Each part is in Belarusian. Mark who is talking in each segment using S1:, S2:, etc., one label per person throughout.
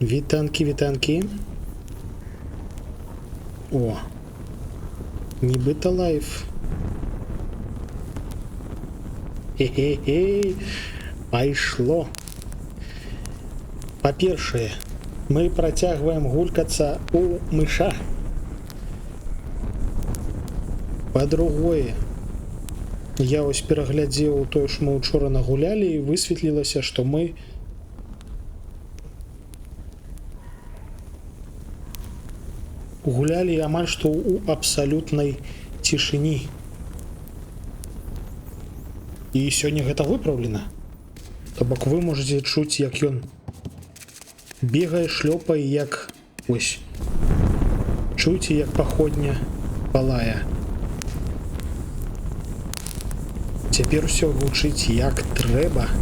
S1: Вітанкі, вітанкі. О. Нібыта лайф. Хе-хе-хе. Пайшло. Па-першае, мы працягваем гулькацца у мыша. Па-другое, я ось пераглядзеў тое, што мы учора нагулялі, і высветлілася, што мы гулялі амаль што ў абсалютнай цішыні. І сёння гэта выпраўлена. То бок вы можаце чуць, як ён бегае, шлёпае, як ось. Чуеце, як паходня палае. Цяпер усё гучыць як трэба.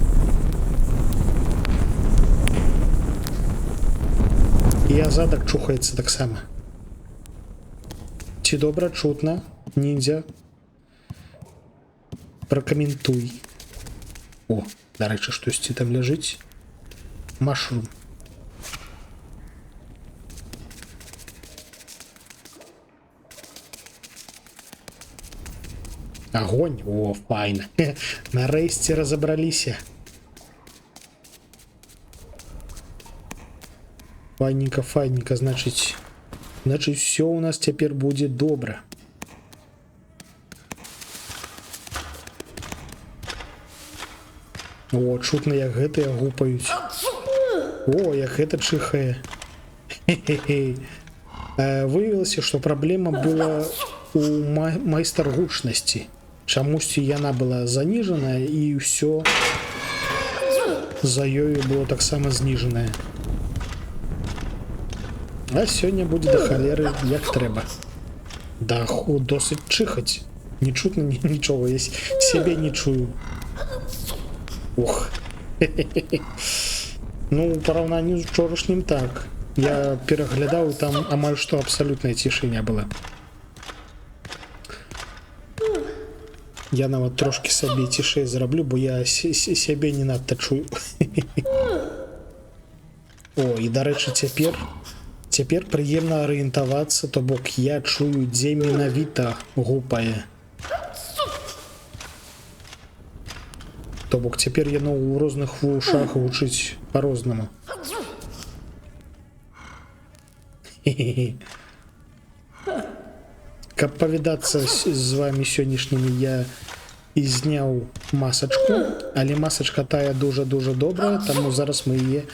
S1: І азадак чухаецца таксама. Ці добра чутна, ніндзя? Пракаментуй. О, дарэчы, штосьці там ляжыць. Машрум. Огонь! О, файна. Нарэшце разабраліся. Файненька, файненька, значыць, все у нас цяпер будзе добра. О, чутна, як гэтыя гупаюць. О, як гэта чыхае. Хе-хе-хе. Выявілася, што праблема была у майстар гучнасці. Чамусьці яна была заніжаная, і ўсё за ёю было таксама зніжанае. А сёння будзе да халеры як трэба. Да, досыць чыхаць. Не чутна нічога, я сябе не чую. Ох. Ну, у параўнанні з учорашнім так. Я пераглядаў, там амаль што абсалютная цішыня была. Я нават трошкі сабе цішэй зраблю, бо я сябе не надта чую. О, і дарэчы, цяпер прыемна арыентавацца, то бок я чую, дзе менавіта гупае. То бок цяпер яно ў розных вушах гучыць па-рознаму. Хе-хе-хе. Каб павідацца з вамі сённяшнімі, я і зняў масачку, але масачка тая дужа-дужа добрая, таму зараз мы яе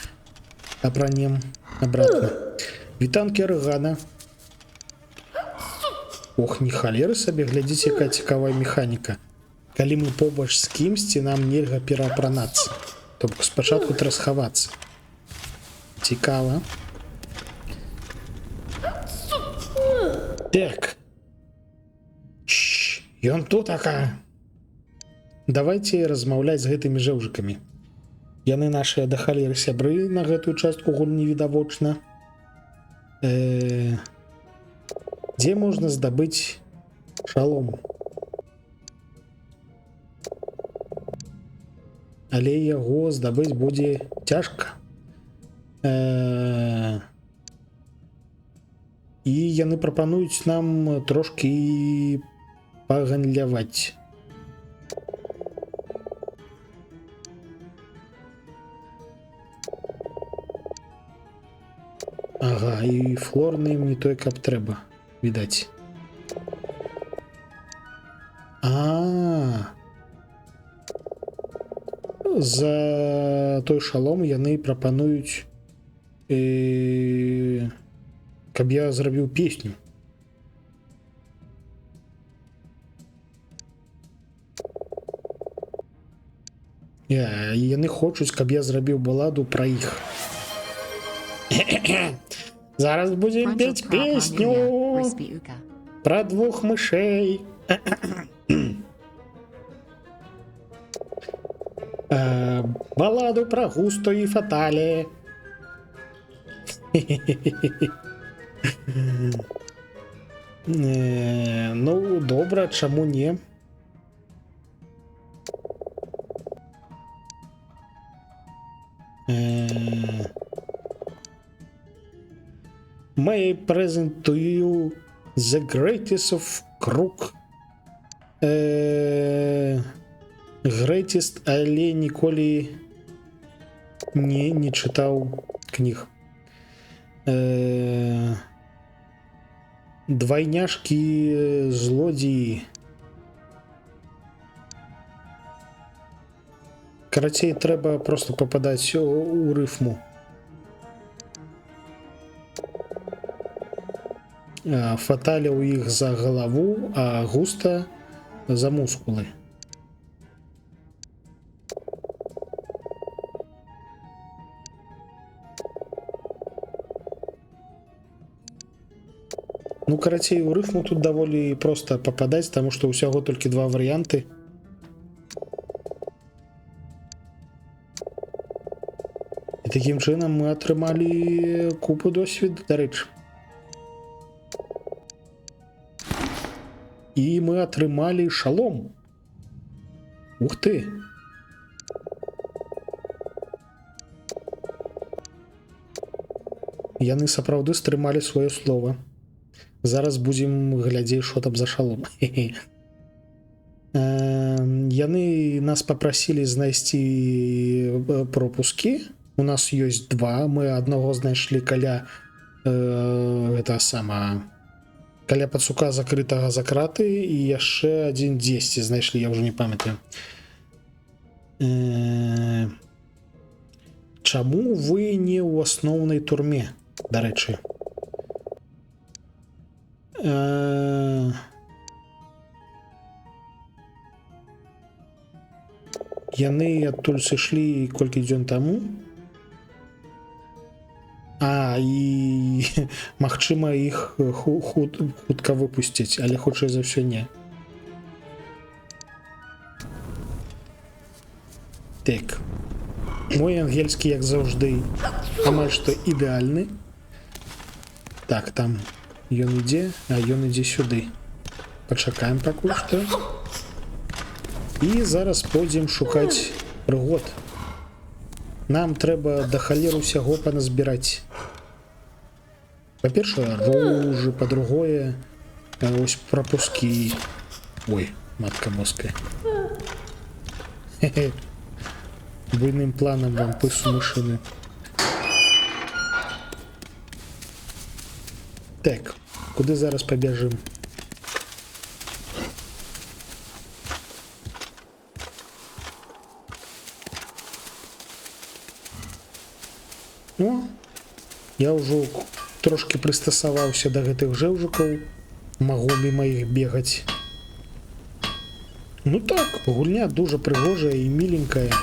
S1: апранем обратно. Вітанкі, Арыгана. Ох, ні халеры сабе, глядзіце, якая цікавая механіка. Калі мы побач з кімсьці, нам нельга пераапранацца. То бок спачатку трэба схавацца. Цікава. Так. Чш, ён тут ака. Давайте размаўляць з гэтымі жэўжыкамі. Яны нашыя да халеры сябры на гэтую частку гульні відавочна. Дзе можна здабыць шалом? Але яго здабыць будзе цяжка. І яны прапануюць нам трошкі пагандляваць. Ага, і флорны ім не той, каб трэба, відаць. А. За той шалом яны прапануюць, каб я зрабіў песню. Яны хочуць, каб я зрабіў баладу пра іх. Зараз будзем пець песню пра двух мышэй. Баладу пра Густо і Фатале. Ну, добра, чаму не? May I present to you the greatest of crook. Greatest, але ніколі не чытаў кніг. Двойняшки злодзеі. Карацей, трэба просто пападаць у рыфму. Фаталя ў іх за галаву, а густа за мускулы. Ну, карацей, у рыфму тут даволі проста пападаць, таму што ўсяго толькі два варыянты. І такім чынам мы атрымалі купу досведу, дарэчы. І мы атрымалі шалом. Ух ты! Яны сапраўды стрымалі сваё слово. Зараз будзем глядзець, що там за шалом. Яны нас папрасілі знайсці пропускі. У нас ёсць два. Мы аднаго знайшлі каля это сама каля пацука, закрытага за краты, і яшчэ адзін дзесьці знайшлі, я ўжо не памятаю. Чаму вы не ў асноўнай турме, дарэчы? Яны адтуль сышлі колькі дзён таму. А, і магчыма, іх хутка выпусціць, але хутчэй за ўсё не. Так. Мой ангельскі, як заўжды, амаль што ідэальны. Так, там ён ідзе, а ён ідзе сюды. Пачакаем пакуль што. І зараз пойдзем шукаць прыгод. Нам трэба да халеру усяго паназбіраць. Па-першае, ружы, па-другое, ось прапускі. Ой, матка боская. Хе-хе. Буйным планам вам пысу машины. Так, куды зараз пабяжым? О, я ўжо трошки прыстасаваўся да гэтых жэўжыкаў, магу міма іх бегаць. Ну так, гульня дужа прыгожая і міленькая.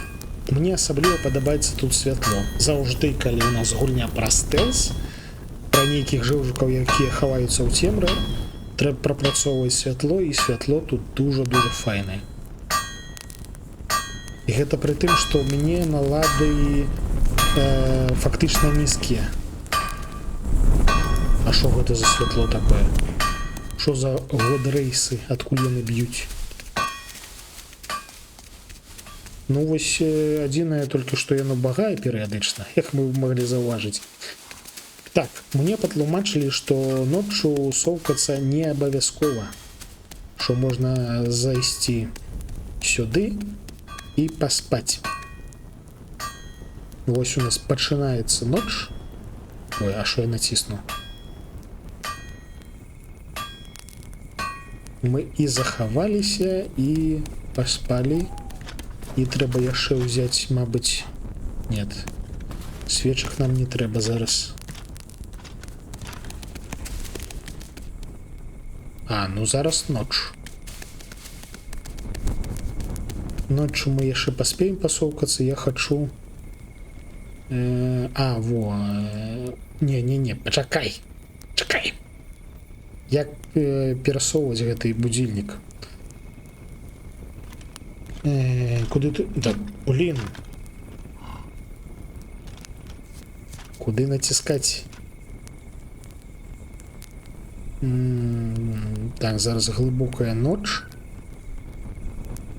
S1: Мне асабліва падабаецца тут святло. Заўжды, калі у нас гульня пра стэлс, пра нейкіх жэўжыкаў, якія хаваюцца ў цемры, трэба прапрацоўваць святло, і святло тут дужа-дужа файнае. І гэта пры тым, што ў мяне налады фактычна нізкія. А шо гэта за святло такое? Шо за годрейсы? Адкуль яны б'юць? Ну вось, адзінае толькі, што яно багае перыядычна, як мы маглі заўважыць. Так, мне патлумачылі, што ноччу соўкацца не абавязкова, што можна зайсці сюды і паспаць. Вось у нас пачынаецца ноч. Ой, а што я націсну? Мы і захаваліся, і паспалі. І трэба яшчэ ўзяць, мабыць, нет. Свечак нам не трэба зараз. А, ну зараз ноч. Ноччу мы яшчэ паспеем пасоўкацца, я хачу... А, во... Не, не, не, пачакай. Чакай. Як перасоўваць гэты будильник? Куды ты... Да, блин. Куды націскаць? Так, зараз глыбокая ноч.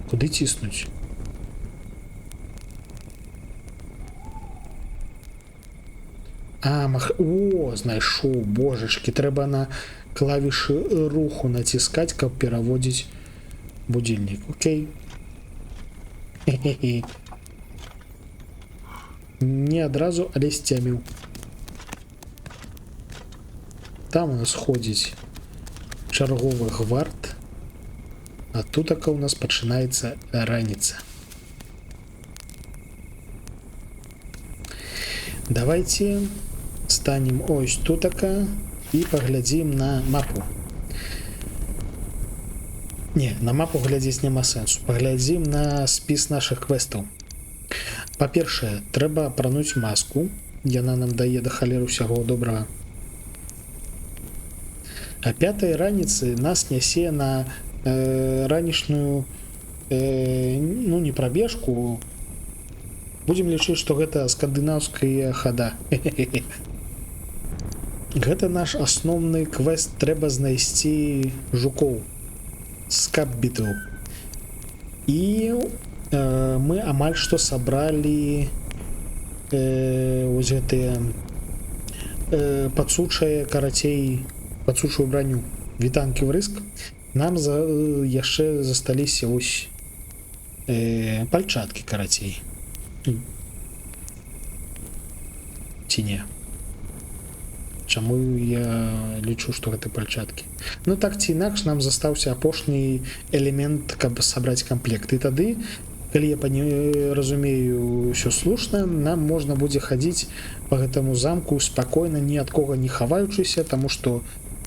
S1: Куды ціснуць? А, мах... О, знайшоў, божачкі, трэба на клавішы руху націскаць, каб пераводзіць будильник. Окей. Хе-хе-хе. Не адразу, але сцяміў. Там у нас ходзіць чарговы гвард. А тутака у нас пачынаецца раніца. Давайте станем ось тутака і паглядзім на мапу. Не, на мапу глядзець няма сэнсу. Паглядзім на спіс нашых квестаў. Па-першае, трэба апрануць маску. Яна нам дае да халеры ўсяго добрага. А пятай раніцы нас нясе на ранішную ну, не прабежку. Будзем лічыць, што гэта скандынаўская хада. Гэта наш асноўны квест, трэба знайсці жукоў, скаббітаў. І мы амаль што сабралі вось гэтыя пацучае, карацей, пацучую браню. Вітанкі ў рыск. Нам яшчэ засталіся вось пальчаткі, карацей. Ці не? Чаму я лічу, што гэта пальчаткі? Ну, так ці інакш, нам застаўся апошні элемент, каб сабраць камплект. І тады, калі я разумею ўсё слушна, нам можна будзе хадзіць по гэтаму замку спакойна, ні ад кога не хаваючыся, таму што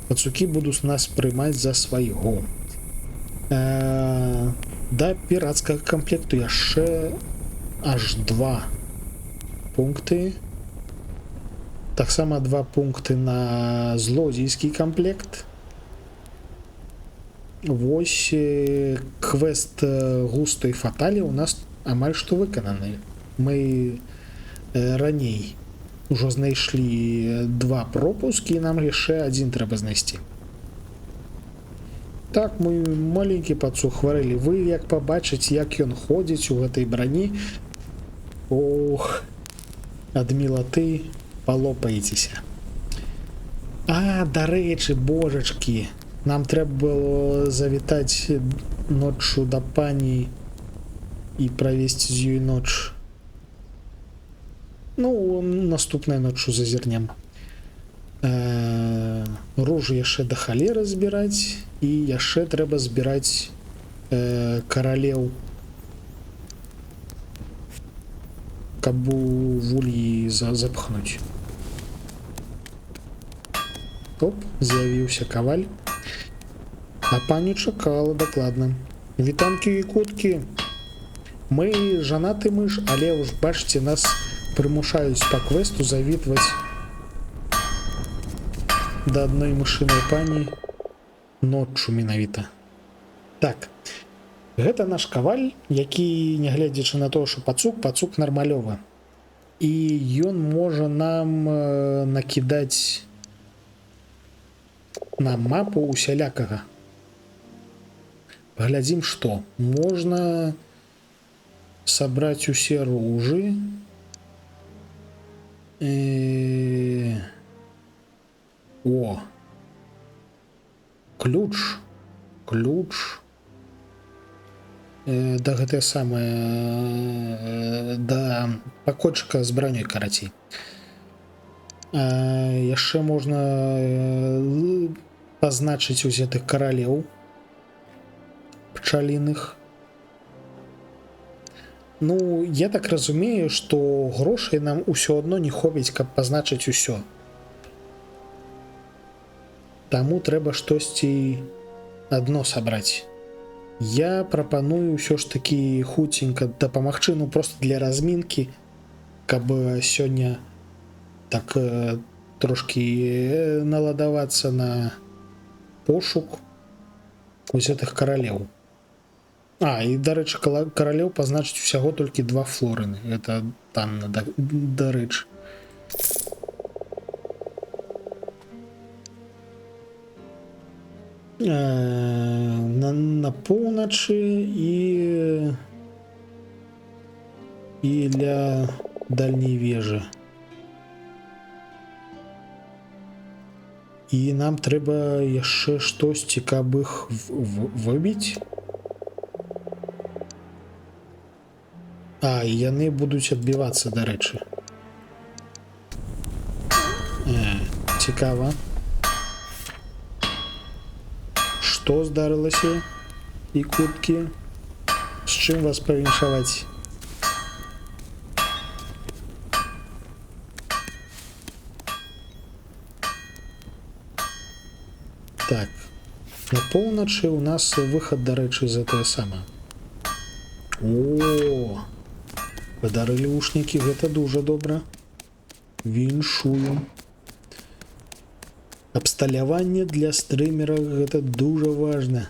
S1: пацукі будуць нас прымаць за свайго. Да пірацкага камплекту яшчэ аж два пункты. Таксама два пункты на злодзейскі камплект. Вось квест Густо і Фаталі у нас амаль што выкананы. Мы раней ужо знайшлі два пропускі, і нам яшчэ адзін трэба знайсці. Так, мой маленькі пацук хварэлі, вы як пабачыць, як ён ходзіць у гэтай брані, ох, ад мілаты палопаецеся. А, дарэчы, божачкі, нам трэба было завітаць ноччу да пані і правесці з ёй ноч. Ну, наступнай ноччу зазірнем. Ружы яшчэ да халеры збіраць, і яшчэ трэба збіраць каралеў, каб у вульі запхнуць. Оп, з'явіўся каваль. А пані чакала дакладна. Вітанкі і куткі. Мы жанаты мыж, але ўж бачыце, нас прымушаюць па квесту завітваць да адной мышынай пані ноччу менавіта. Так, гэта наш каваль, які, нягледзячы на то, што пацук, пацук нармалёвы. І ён можа нам накідаць на мапу усялякага. Паглядзім, што можна сабраць усе ружы. О, ключ, ключ. Да, гэтае самае, да пакойчыка з бранёй, карацей. Яшчэ можна пазначыць усе тых каралеў пчаліных. Ну, я так разумею, што грошай нам усё адно не хопіць, каб пазначыць усё. Таму трэба штосьці адно сабраць. Я прапаную ўсё ж такі хуценька дапамагчы, ну, просто для размінкі, каб сёння так трошкі наладавацца на пошук вось гэтых каралеў. А, і, дарэчы, каралеў пазначыць усяго толькі 2 флорыны. Гэта танна, дарэчы. На поўначы і ля дальняй вежы. І нам трэба яшчэ штосьці, каб іх выбіць. А, і яны будуць адбівацца, дарэчы. Цікава. Што здарылася? І курткі? З чым вас павіншаваць? Так, на поўначы у нас выхад, дарэчы, з гэтае самае. О, падарылі вушнікі, гэта дужа добра. Віншую. Абсталяванне для стрымера гэта дужа важна.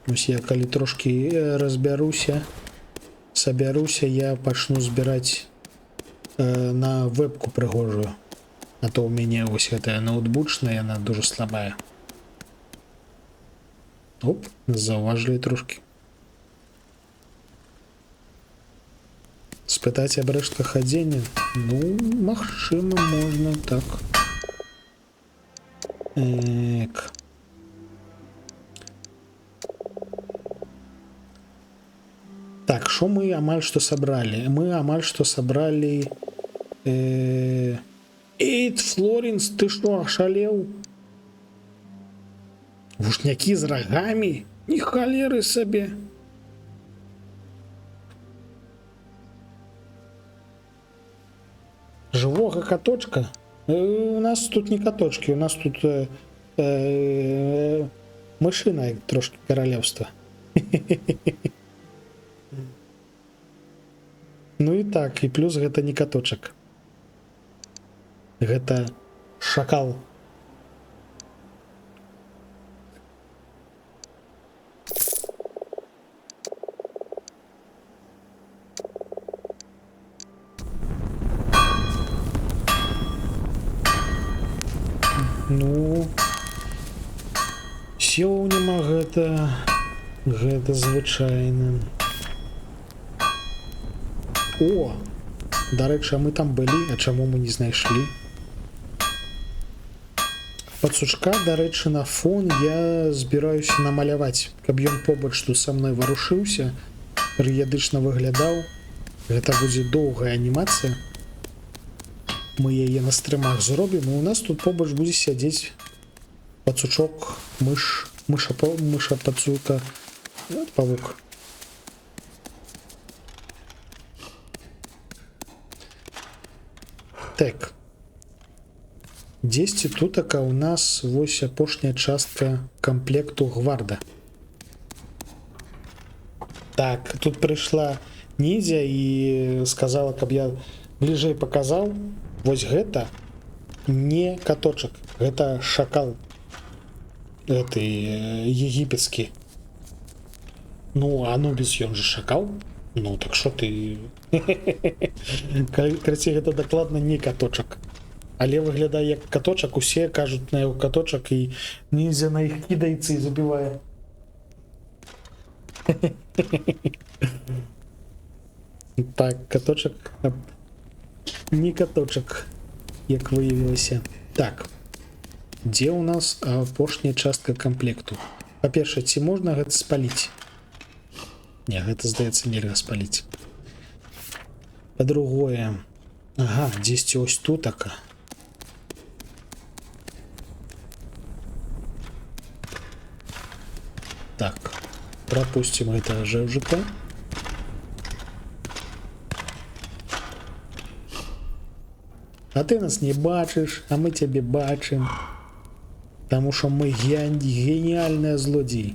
S1: Вось я калі трошкі разбяруся, сабяруся, я пачну збіраць на вебку прыгожую. А то ў мяне вось гэтая ноутбучная, яна дужа слабая. Оп, заўважылі трошкі. Спытаць аб рэштках адзення? Ну, магчыма, можна так. Эк. Так, што мы амаль што сабралі? Мы амаль што сабралі... Эйт, Флоренс, ты што, ашалеў? Вушнякі з рагамі? Ні халеры сабе. Жывога каточка? У нас тут не каточки, у нас тут мышиное трошки королевство. Ну і так, і плюс гэта не каточак. Гэта шакал. Ну, сілаў няма, гэта звычайна. О, дарэчы, а мы там былі, а чаму мы не знайшлі? Пацучка, дарэчы, на фон я збіраюся намаляваць, каб ён побач тут са мной варушыўся, перыядычна выглядаў. Гэта будзе доўгая анімацыя. Мы яе на стрымах зробім, і у нас тут побач будзе сядзець пацучок, мыш, мыша, мыша, пацука, павук. Так. Дзесьці тутака у нас вось апошняя частка камплекту гварда. Так, тут прыйшла ніндзя і сказала, каб я бліжэй паказаў. Вось гэта не каточак, гэта шакал. Гэты егіпецкі. Ну, Анубіс, ён же шакал. Ну, так што ты... Карацей, гэта дакладна не каточак. Але выглядае як каточак, усе кажуць на яго каточак, і ніндзя на іх кідаецца і забівае. Так, каточак... Не каточак, як выявілася. Так, дзе ў нас апошняя частка камплекту? Па-першае, ці можна гэта спаліць? Не, гэта, здаецца, нельга спаліць. Па-другое, ага, дзесьці ось тутака. Так, пропустим это жевжика. А ты нас не бачыш, а мы цябе бачым. Таму што мы геніальныя злодзеі.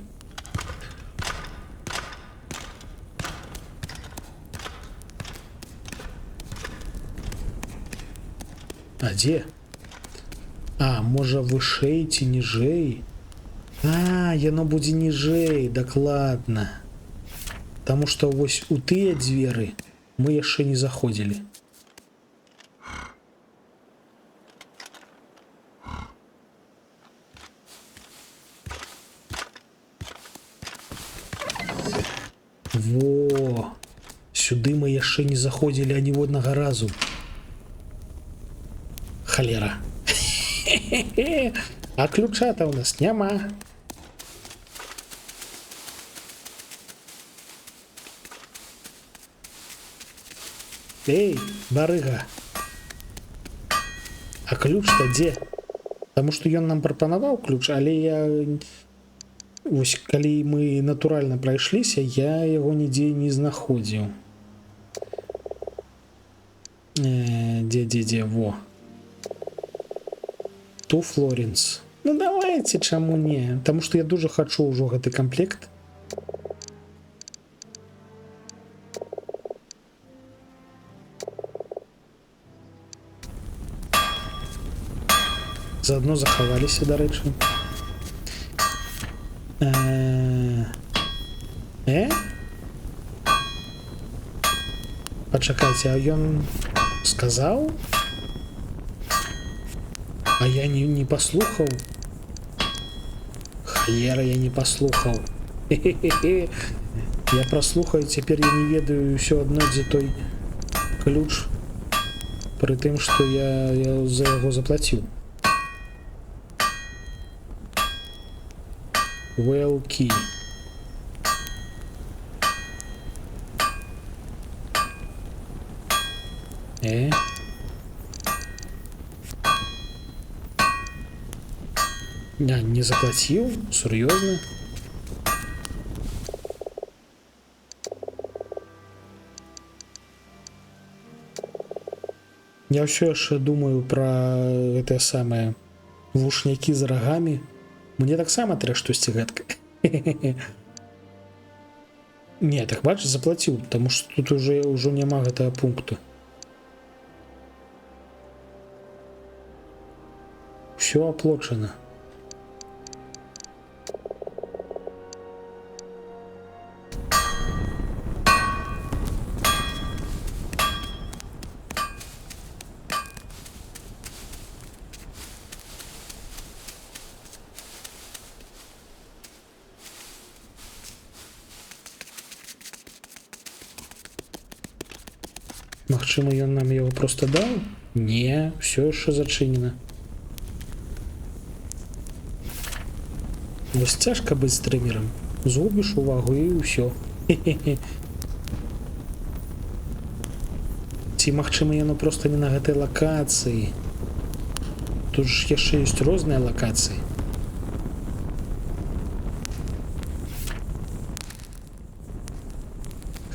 S1: А дзе? А, можа вышэй ці ніжэй? А, яно будзе ніжэй, дакладна. Таму што вось у тыя дзверы мы яшчэ не заходзілі. Во! Сюды мы яшчэ не заходзілі аніводнага разу. Халера. А ключа-то у нас няма. Эй, барыга. А ключ-то дзе? Таму што ён нам прапанаваў ключ, але я вось калі мы натуральна прайшліся, я яго нідзе не знаходзіў. Дзе, во. Ту Флоренс. Ну давайте, чаму не? Таму што я дужа хачу ўжо гэты камплект. Заодно захаваліся, дарэчы. Э? Пачакайце, а ён сказаў? А я не паслухаў. Халера, я не паслухаў. Хе-хе-хе. Я праслухаю, цяпер я не ведаю ўсё адно, дзе той ключ, пры тым, што я за яго заплаціў. Well key. Э? Я не заплатил? Серьезно? Я ўсё яшчэ думаю пра гэтае самае вушнякі з рагамі. Мне таксама трэ штосьці гэткае. Не, так бач, заплаціў, таму што тут уже ўжо няма гэтага пункту. Всё оплачено. Магчыма, ён нам яго просто даў? Не, всё яшчэ зачынена. Вось цяжка быць стрымерам. Згубіш увагу і ўсё. Ці, магчыма, яно просто не на гэтай лакацыі. Тут ж яшчэ ёсць розныя лакацыі.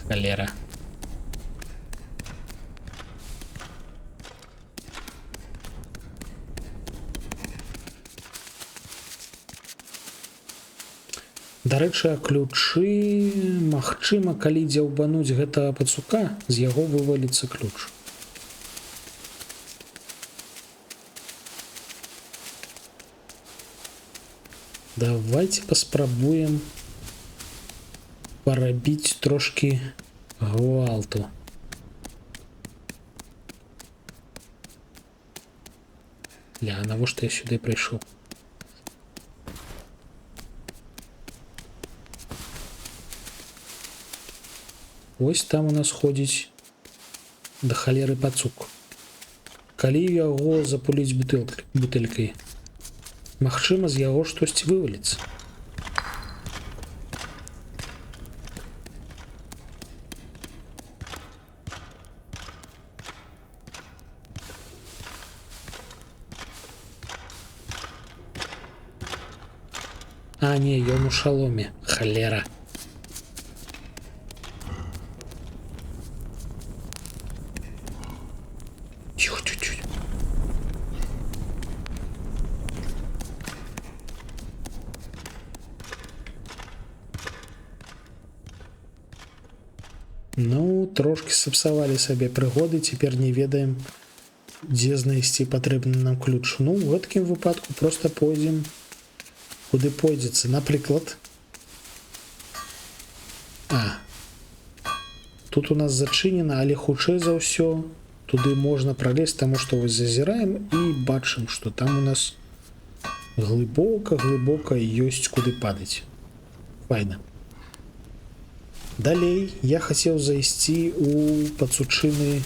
S1: Халера. Дарэчы, ключы, магчыма, калі дзяўбануць гэтага пацука, з яго вываліцца ключ. Давайте паспрабуем парабіць трошкі гвалту. Ля, навошта я сюды прыйшоў? Вось там у нас ходзіць да халеры пацук. Калі яго запуліць бутэлькай, магчыма, з яго штосьці вываліцца. А, не, ён у шаломе. Халера. Тихо, чуть-чуть. Ну, трошки сапсавалі сабе прыгоды, цяпер не ведаем, дзе знайсці патрэбны нам ключ. Ну, у гэткім выпадку просто пойдзем, куды пойдзецца. Напрыклад, тут у нас зачынена, але хутчэй за ўсё туды можна пралезть, таму што вось зазіраем і бачым, што там у нас глыбока-глыбока ёсць куды падаць. Файна. Далей я хацеў зайсці у пацучыны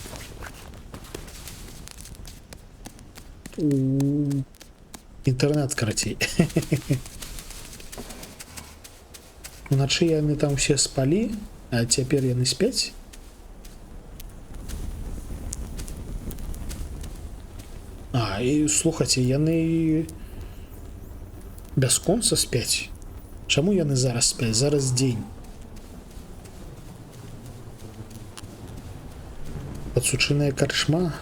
S1: у інтэрнат, карацей. Уначы яны там усе спалі, а цяпер яны спяць. А, і слухайце, яны бясконца спяць. Чаму яны зараз спяць? Зараз дзень. Падсучыная карчма.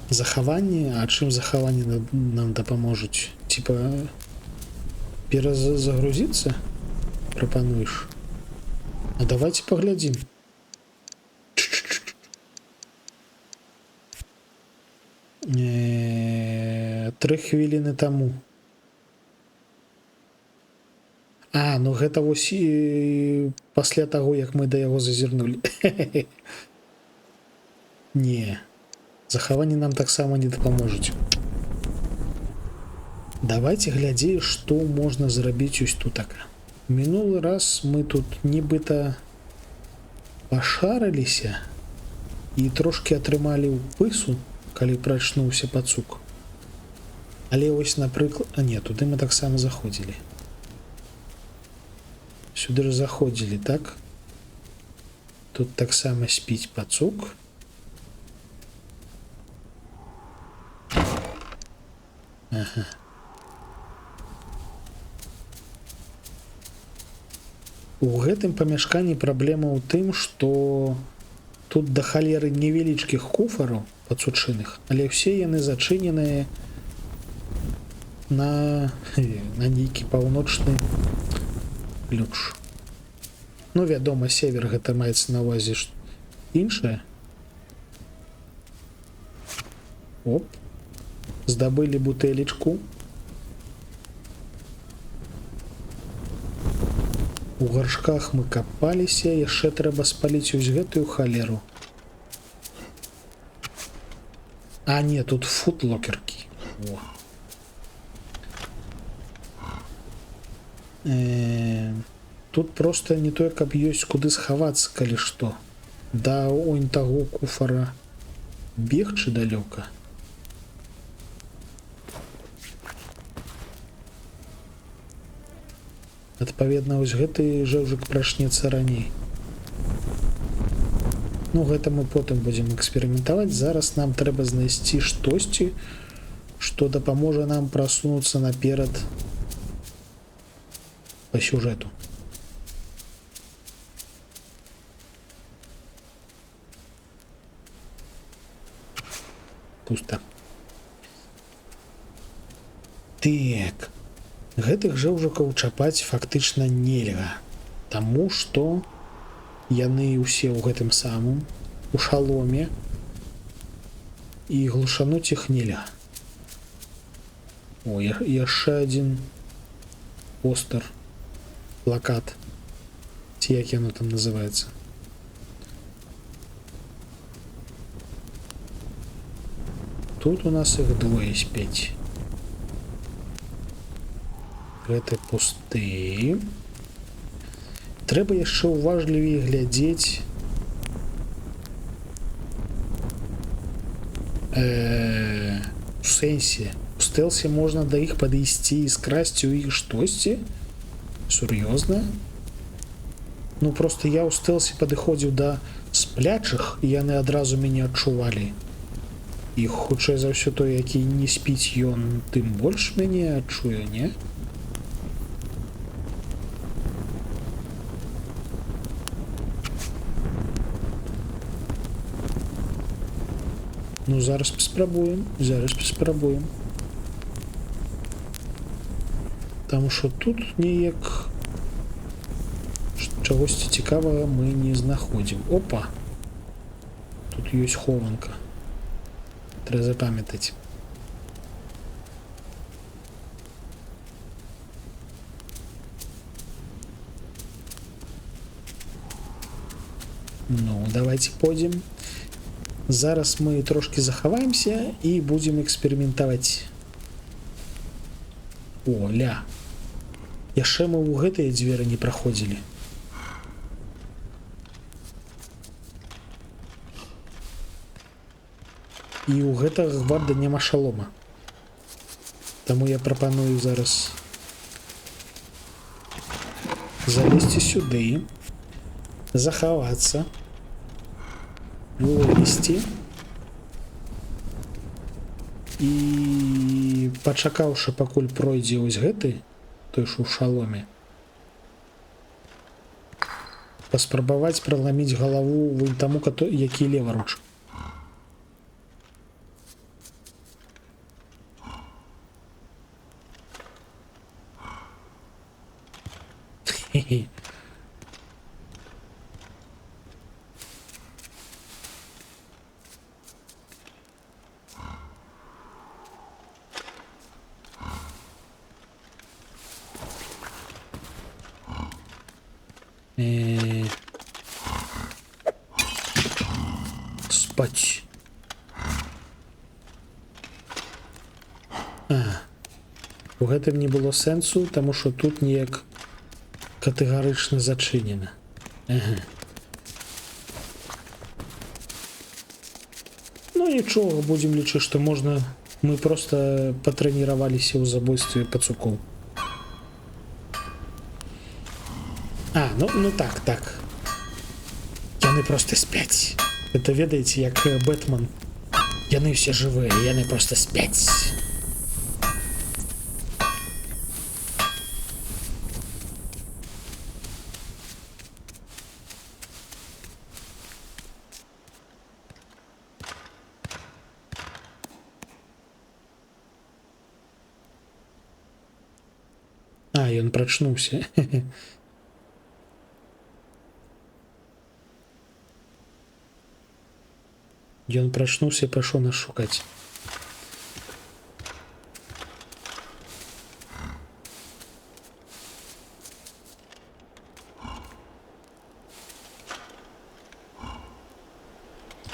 S1: Захаванне, а чым захаванне нам дапаможуць? Типа перазагрузіцца прапануеш? А давайте паглядзім. 3 хвіліны таму. А, ну гэта вось і пасля таго, як мы да яго зазірнулі. Не. Захаванне нам таксама не дапаможуць. Давайте глядзець, што можна зрабіць ось тутака. Мінулы раз мы тут нібыта пашарыліся і трошкі атрымалі ў пысу, калі прачнуўся пацук. Але ось, напрыклад... А не, туды мы таксама заходзілі. Сюды ж заходзілі, так? Тут таксама спіць пацук. Ага. У гэтым памяшканні праблема ў тым, што тут да халеры невялічкіх куфараў пацучыных, але ўсе яны зачыненыя на нейкі паўночны ключ. Ну, вядома, север гэта маецца на ўвазе іншае. Оп. Здабылі бутэлечку. У гаршках мы капаліся, яшчэ трэба спаліць ось гэтую халеру. А, не, тут футлокеркі. О. Тут просто не тое, каб ёсць куды схавацца, калі што. Да онь таго куфара бегчы далёка. Адпаведна, ось гэты жэўжык прачнецца раней. Ну, гэта мы потым будзем эксперыментаваць. Зараз нам трэба знайсці штосьці, што дапаможа нам прасунуцца наперад па сюжэту. Пуста. Так. Гэтых жэўжыкаў чапаць фактычна нельга, таму што яны ўсе ў гэтым самым, у шаломе, і глушануць іх нельга. О, яшчэ адзін постер, плакат, ці як яно там называецца. Тут у нас іх двое спяць. Гэты пусты. Трэба яшчэ уважлівей глядзець. У сэнсе, у стэлсе можна да іх падысці і скрасці ў іх штосьці? Сур'ёзна? Ну просто я ў стэлсе падыходзіў да сплячых, і яны адразу мяне адчувалі. І хутчэй за ўсё той, які не спіць, ён тым больш мяне адчуе, не? Ну, зараз паспрабуем, зараз паспрабуем. Таму што тут неяк чагосьці цікавага мы не знаходзім. Опа! Тут ёсць хованка. Трэба запамятаць. Ну, давайте пойдзем. Зараз мы трошки захаваемся і будзем эксперыментаваць. О, ля. Яшчэ мы ў гэтыя дзверы не праходзілі. І ў гэтага гварда няма шалома. Таму я прапаную зараз залезці сюды, захавацца, вылезці і, пачакаўшы, пакуль пройдзе вось гэты, той, що ў шаломе, паспрабаваць праламіць галаву вунь таму, які леваруч. Хе-хе. Спать. А. У гэтым не было сэнсу, таму што тут неяк катэгарычна зачынена. Ага. Ну нічога, будзем лічыць, што можна... Мы просто патрэніраваліся ў забойстве пацукоў. А, ну так, так. Яны просто спяць. Это, ведаеце, як Бэтмен. Яны все жывыя, яны просто спяць. А, ён прачнуўся. Ён прачнуўся і пайшоў нас шукаць.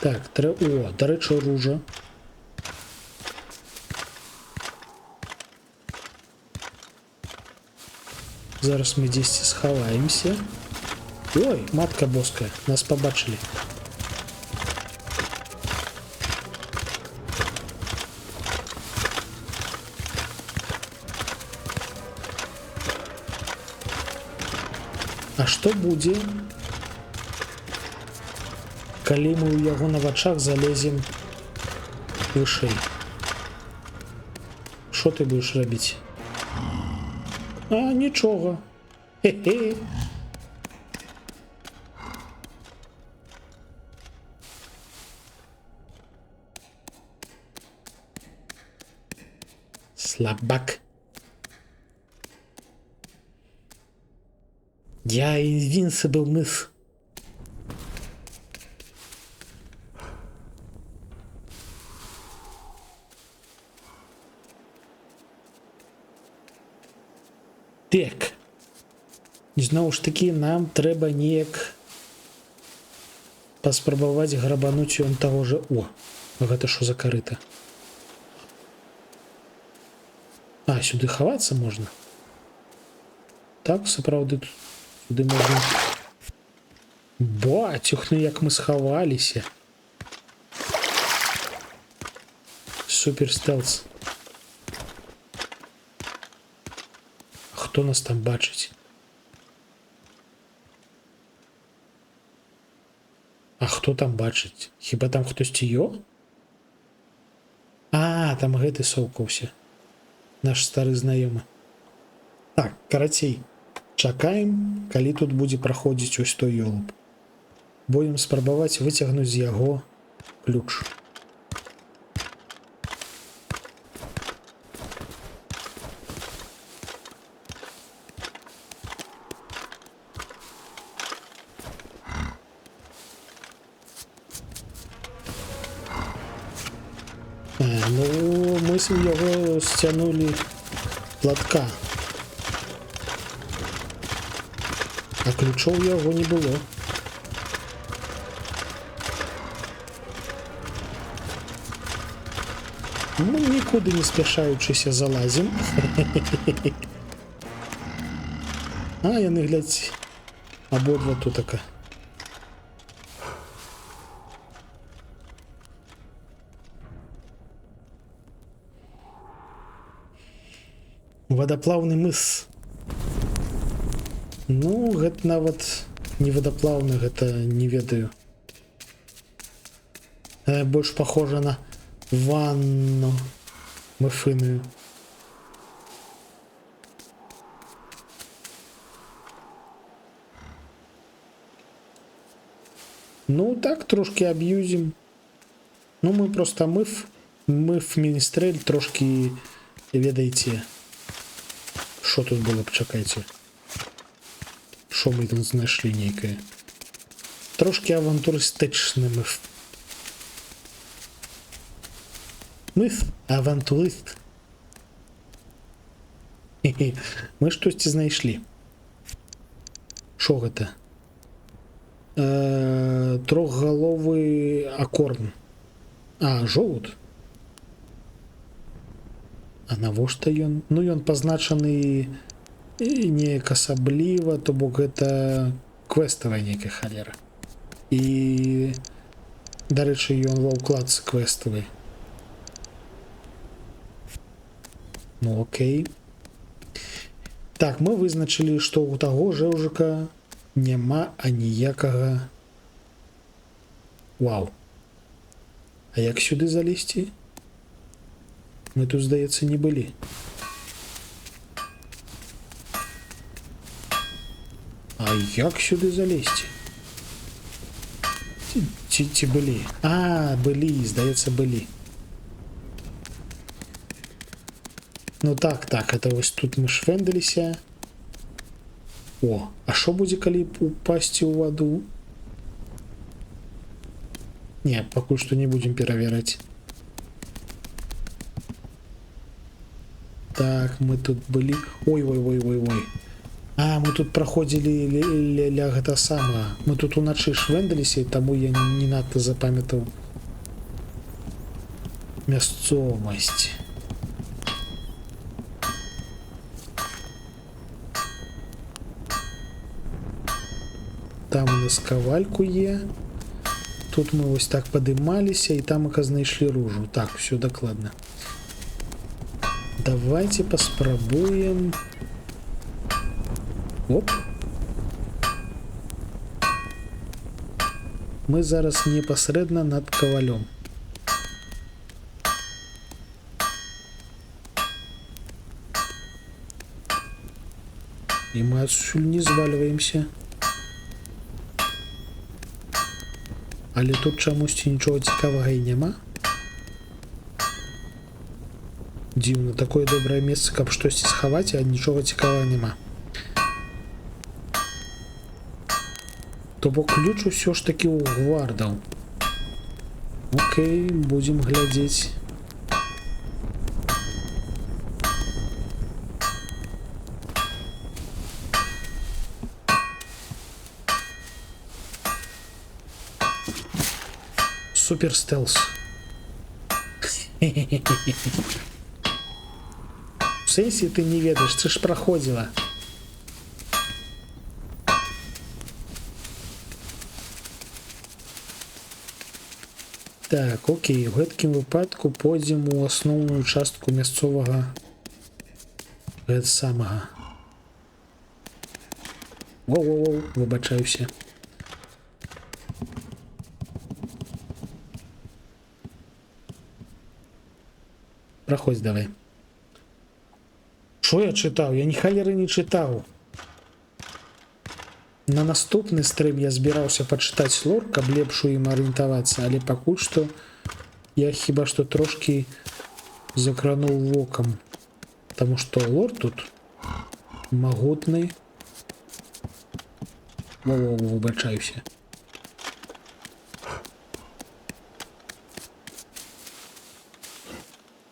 S1: Так, о, дарэчы, ружа. Зараз мы дзесьці схаваемся. Ой, матка боская, нас пабачылі. А што будзе, калі мы ў яго на вачах залезем вышэй? Што ты будзеш рабіць? А, нічога. Хе-хе. Слабак. Я invincible мыс. Так. Зноў ж такі, нам трэба неяк паспрабаваць грабануць ён таго же. О, гэта што за карыта? А, сюды хавацца можна? Так, сапраўды, тут сюды можна. Бацюхны, як мы схаваліся. Супер стелс. Хто нас там бачыць? А хто там бачыць? Хіба там хтосьці ё? А, там гэты соўкаўся. Наш стары знаёмы. Так, карацей, чакаем, калі тут будзе праходзіць ось той ёлуп. Будем спрабаваць выцягнуць з яго ключ. Ну, мы з яго сцянулі платка. А ключоў яго не было. Мы нікуды не спяшаючыся залазім. А, яны, глядзь, абодва тутака. Вадаплаўны мыс. Ну, гэта нават не вадаплаўны, гэта не ведаю. Больш похоже на ванну мыфыную. Ну, так, трошки аб'юзім. Ну, мы просто мыф мінстрэль трошки, ведаеце, що тут было б, чакайце. Що мы тут знайшлі нейкае? Трошки авантурыстычны мыф. Мыф авантурыст. Хе-хе. Мы штосьці знайшлі. Шо гэта? Трохгаловы акорн. А, жолуд. А навошта ён? Ну, ён пазначаны неяк асабліва, то бок гэта квеставая нейкая халера. І, дарэчы, ён ва ўкладцы квеставай. Ну, окей. Так, мы вызначылі, што ў таго жэўжыка няма аніякага... Вау. А як сюды залезці? Мы тут, здаецца, не былі. А як сюды залезці? Ці былі? А, былі, здаецца, былі. Ну так, так, это вось тут мы швендаліся. О, а шо будзе, калі упасці ў ваду? Не, пакуль што не будзем перавяраць. Так, мы тут былі. Ой, ой, ой, ой, ой. А, мы тут праходзілі ля гэта самага. Мы тут уначы швендаліся, і таму я не надта запамятаў мясцовасць. Там у нас кавальку е. Тут мы вось так падымаліся, і там ака знайшлі ружу. Так, всё дакладна. Давайте паспрабуем. Оп. Мы зараз непасрэдна над кавалём. І мы адсюль не звальваемся. Але тут чамусьці нічога цікавага і няма. Дзіўна, такое добрае месца, каб штосьці схаваць, а нічога цікавага няма. То бок ключ усё ж такі ў гвардаў. Окей, будзем глядзець. Супер стелс. В сэнсе ты не ведаеш, ты ж праходзіла. Так, окей, у гэткім выпадку пойдзем у асноўную частку мясцовага гэт самага. Воу-воу-воу, выбачаюся. Праходзь давай. Шо я чытаў? Я ні халеры не чытаў. На наступны стрым я збіраўся пачытаць лор, каб лепш у ім арыентавацца, але пакуль што я хіба што трошкі закрануў вокам. Таму што лор тут магутны. Во-во-во, выбачаюся.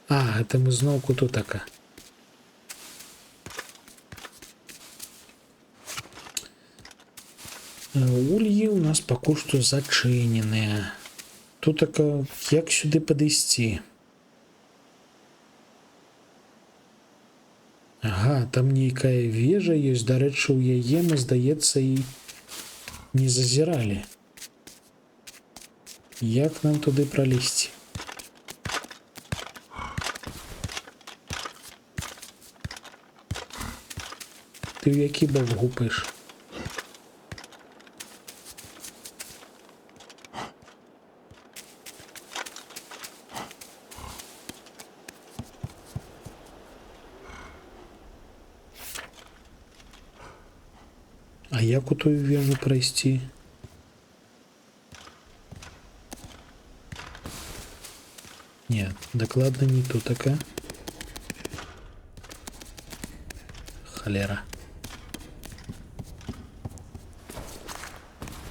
S1: А, это мы зноўку тут така. Ульі у нас пакуль што зачыненыя. Тут така, як сюды падысці? Ага, там нейкая вежа ёсць, дарэчы, у яе мы, здаецца, і не зазіралі. Як нам туды пралезці? Ты ў які бок гупаеш? А як у тую вежу прайсці? Не, дакладна не тутака. Халера.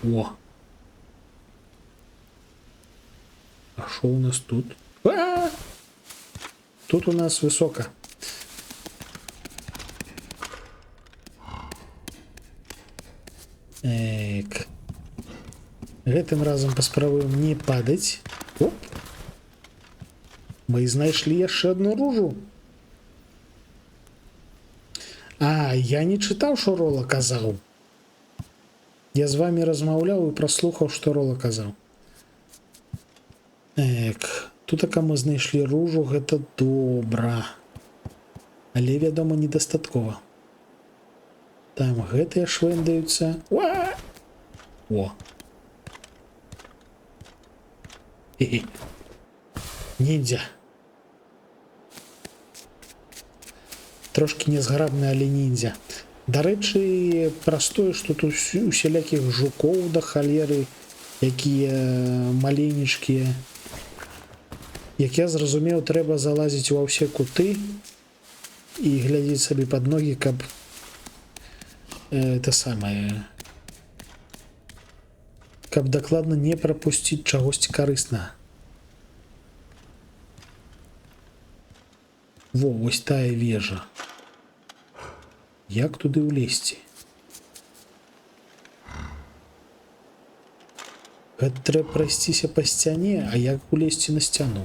S1: О! А што у нас тут? А! Тут у нас высока. Эк. Гэтым разам паспрабуем не падаць. Оп. Мы знайшлі яшчэ одну ружу. А, я не чытаў, што Рола казаў. Я з вами размаўляў і праслухаў, што Рола казаў. Эк, тутака мы знайшлі ружу, гэта добра. Але, вядома, недастаткова. Там гэтыя швендаюцца. Уа! О! Хе-хе. Ніндзя. Трошкі незграбны, але ніндзя. Дарэчы, праз тое, што тут усялякіх жукоў да халеры, якія маленечкія. Як я зразумеў, трэба залазіць ва ўсе куты і глядзець сабе пад ногі, каб это самае, каб дакладна не прапусціць чагосьці карыснага. Во, вось тая вежа. Як туды ўлезці? Гэта трэба прайсціся па сцяне, а як улезці на сцяну?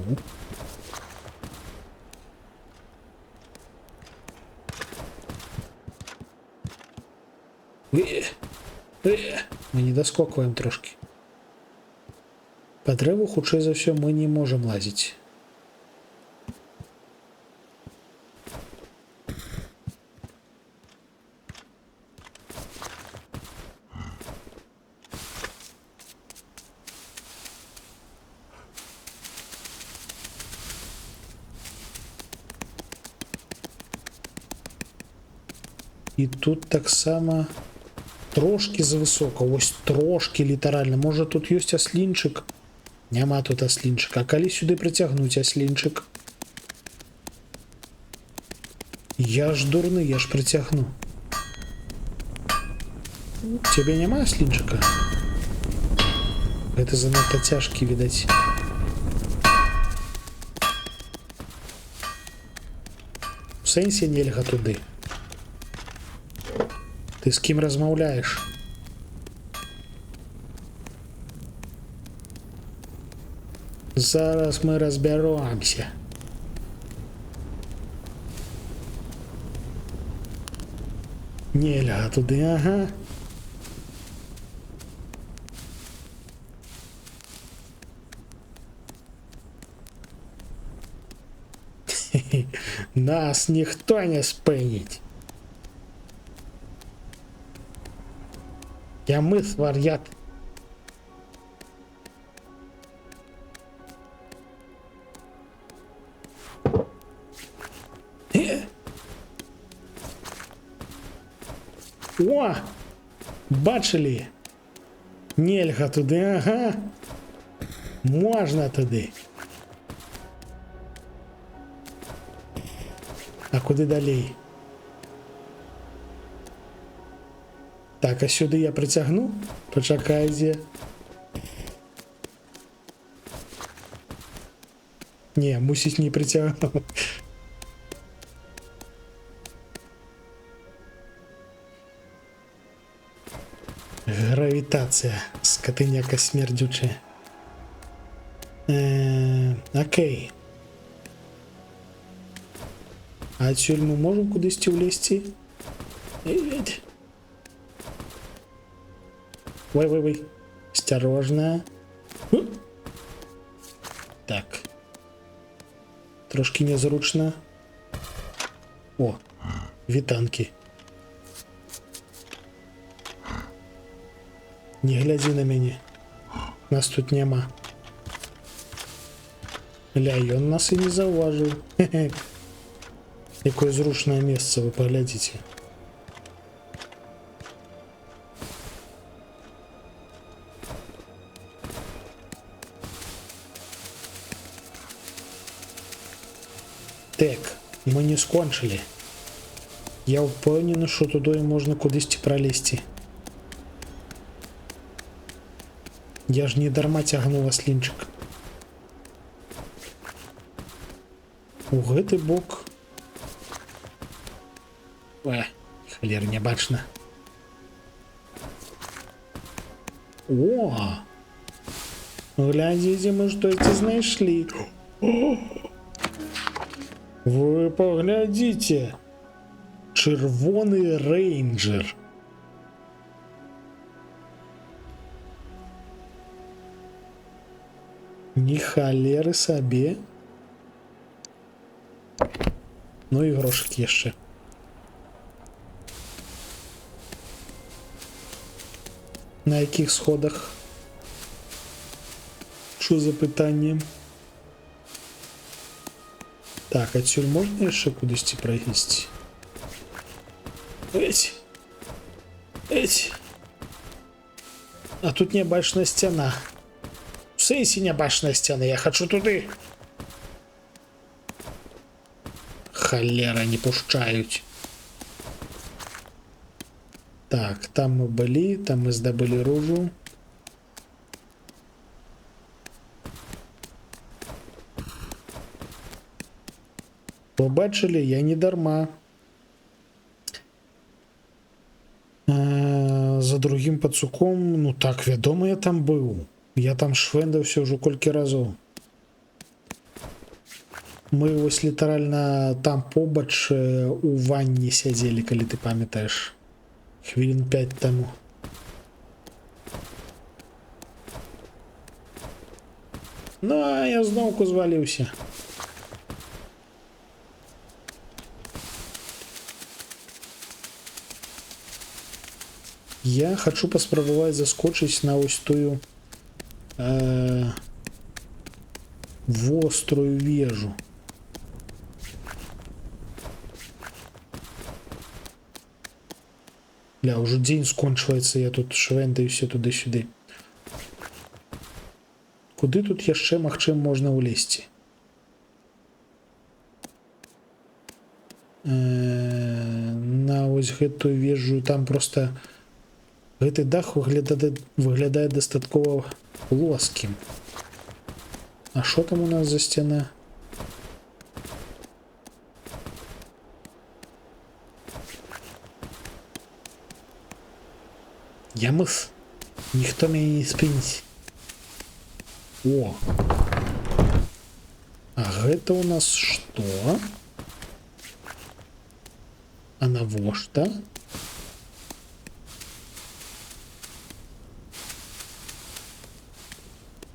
S1: Мы не даскокваем трошкі. Па дрэву, хутчэй за ўсё, мы не можам лазіць. І тут таксама трошкі завысока, вось трошкі літаральна. Можа, тут ёсць аслінчык? Няма тут аслінчыка. А калі сюды прыцягнуць аслінчык? Я ж дурны, я ж прыцягну. Цябе няма аслінчыка? Гэта занадта цяжкі, відаць. У сэнсе нельга туды. Ты з кім размаўляеш? Зараз мы разбяромся. Нельга туды, ага. Нас ніхто не спыніць. Я мыс вар'ят. О! Бачылі? Нельга туды, ага. Можна туды. А куды далей? Так, а сюды я прыцягну? Пачакайце. Не, мусіць, не прыцягну. Гравітацыя, скотыняка смердзючая. Окей. А адсюль мы можам кудысьці ўлезці? Ой, ой, ой. Осторожно. Так. Трошкі нязручна. О, вітанкі. Не глядзі на мяне. Нас тут няма. Ля, ён нас і не заўважыў. Хе-хе. Якое зручнае месца, вы паглядзіце. Так, мы не скончылі. Я ўпэўнены, што туды можна кудысьці пралезці. Я ж не дарма цягнула слінчык. У гэты бок. Халера, не бачна. О! Глядзіце, мы штосьці знайшлі. Вы паглядзіце. Чырвоны рэйнджер. Ні халеры сабе. Ну і грошыкі яшчэ. На якіх сходах? Що за пытанне? Так, адсюль можна яшчэ кудысьці прайсці? Эть! Эть! А тут нябачная сцяна. У сэнсе нябачная сцяна, я хачу туды. Халера, не пушчаюць. Так, там мы былі, там мы здабылі ружу. Побачылі, я не дарма. За другім пацуком, ну так, вядома, я там быў. Я там швендаўся ўжо колькі разоў. Мы вось літаральна там побач у ванне сядзелі, калі ты памятаеш. Хвілін 5 таму. Ну, а я зноўку зваліўся. Я хачу паспрабаваць заскочыць на вось тую вострую вежу. Бля, ўжо дзень скончваецца, я тут швендаюся туды-сюды. Куды тут яшчэ, магчыма, можна ўлезці? На вось гэтую вежу там просто гэты дах выглядае дастаткова плоскім. А що там у нас за сцяна? Я мыс. Ніхто мяне не спыніць. О! А гэта у нас што? А навошта?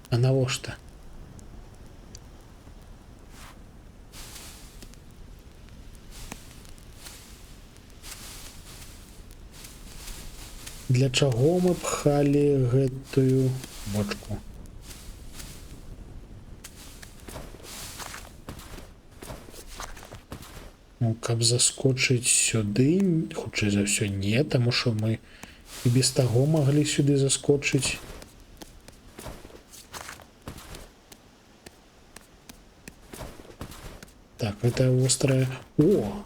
S1: А навошта? Для чаго мы пхалі гэтую бочку? Ну, каб заскочыць сюды, хутчэй за ўсё не, таму што мы і без таго маглі сюды заскочыць. Так, это острая... О!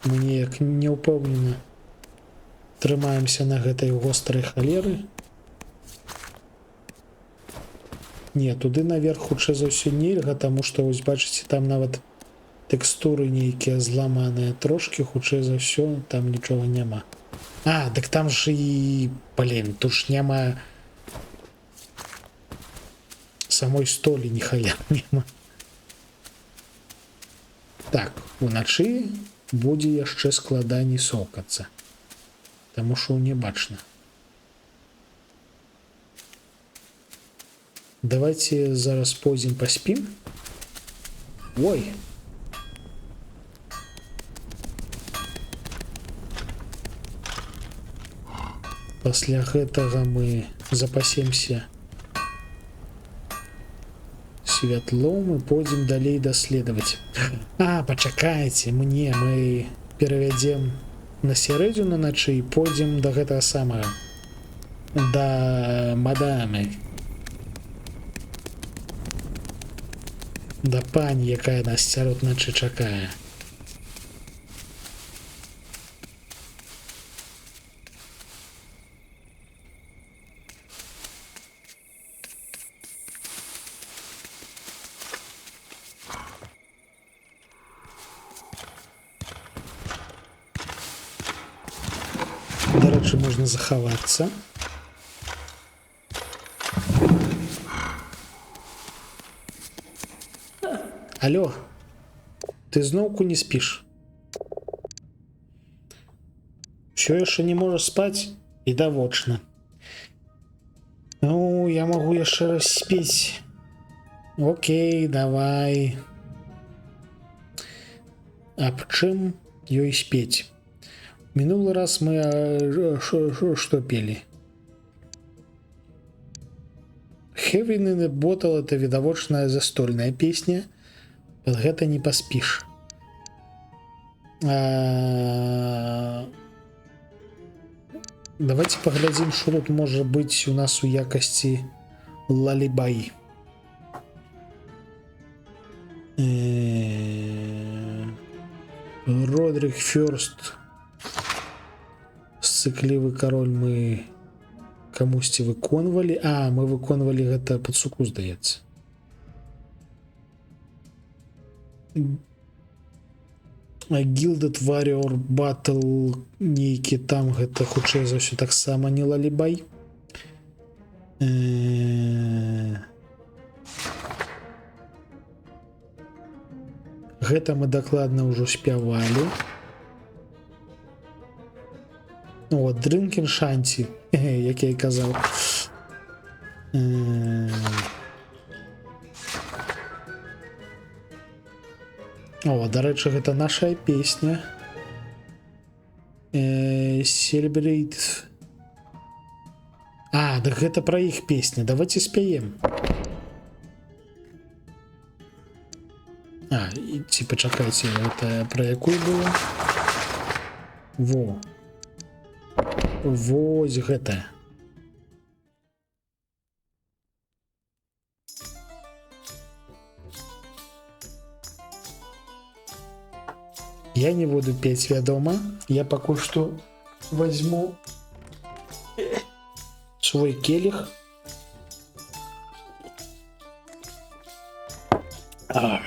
S1: Мы неяк не ўпэўнена трымаемся на гэтай вострай халеры. Не, туды наверх хутчэй за ўсё нельга, таму што, вось бачыце, там нават тэкстуры нейкія зламаныя трошкі, хутчэй за ўсё там нічога няма. А, дык там ж і, блин, тут ж няма самой столі, ні халер няма. Так, уначы будзе яшчэ складаней сокацца, таму што не бачна. Давайте зараз пойдзем паспім. Ой! Пасля гэтага мы запасемся святлом і пойдзем далей даследаваць. А, пачакайце, мне мы перавядзем на сярэдзіну начы і пойдзем да гэтага самага. Да мадамы. Да пані, якая нас сярод начы чакае. Дарэчы, можна захавацца. Алло, ты зноўку не спіш? Усё яшчэ не можаш спаць? Відавочна. Ну, я магу яшчэ раз спець. Окей, давай. Аб чым ёй спець? Мінулы раз мы што пелі? Heaven in a Bottle — это відавочная застольная песня. Пад гэта не паспіш. Давайте паглядзім, што тут можа быць у нас у якасці лалібай. Родрик Фёрст, сцыклівы кароль, мы камусьці выконвалі. А, мы выконвалі гэта пацуку, здаецца. Gilded Warrior Battle нейкі там, гэта хутчэй за ўсё таксама не лалібай. Гэта мы дакладна ўжо спявалі. О, Drinking Shanty, як я і казаў. О, дарэчы, гэта наша песня. Celebrate. А, дык гэта пра іх песня. Давайте спяем. А, і, ці пачакайце, гэта пра якую было? Во. Вось гэта. Я не буду петь, вядома. Я пакуль што возьму свой келих. Ах.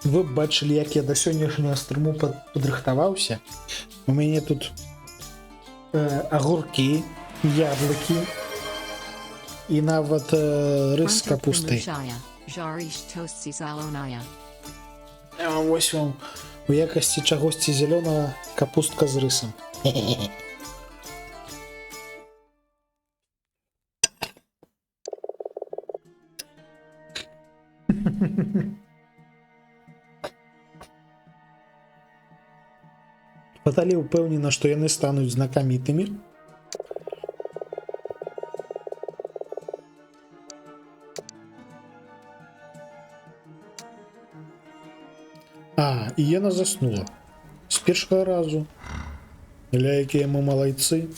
S1: Вы б бачылі, як я да сённяшняга стрыму падрыхтаваўся. У мяне тут агуркі, яблыкі і нават рыс з капустай. А вось вам у якасці чагосьці зялёнага капустка з рысам. Фаталі ўпэўнена, што яны стануць знакамітымі. А, і яна заснула. З першага разу. Ля, якія мы малайцы.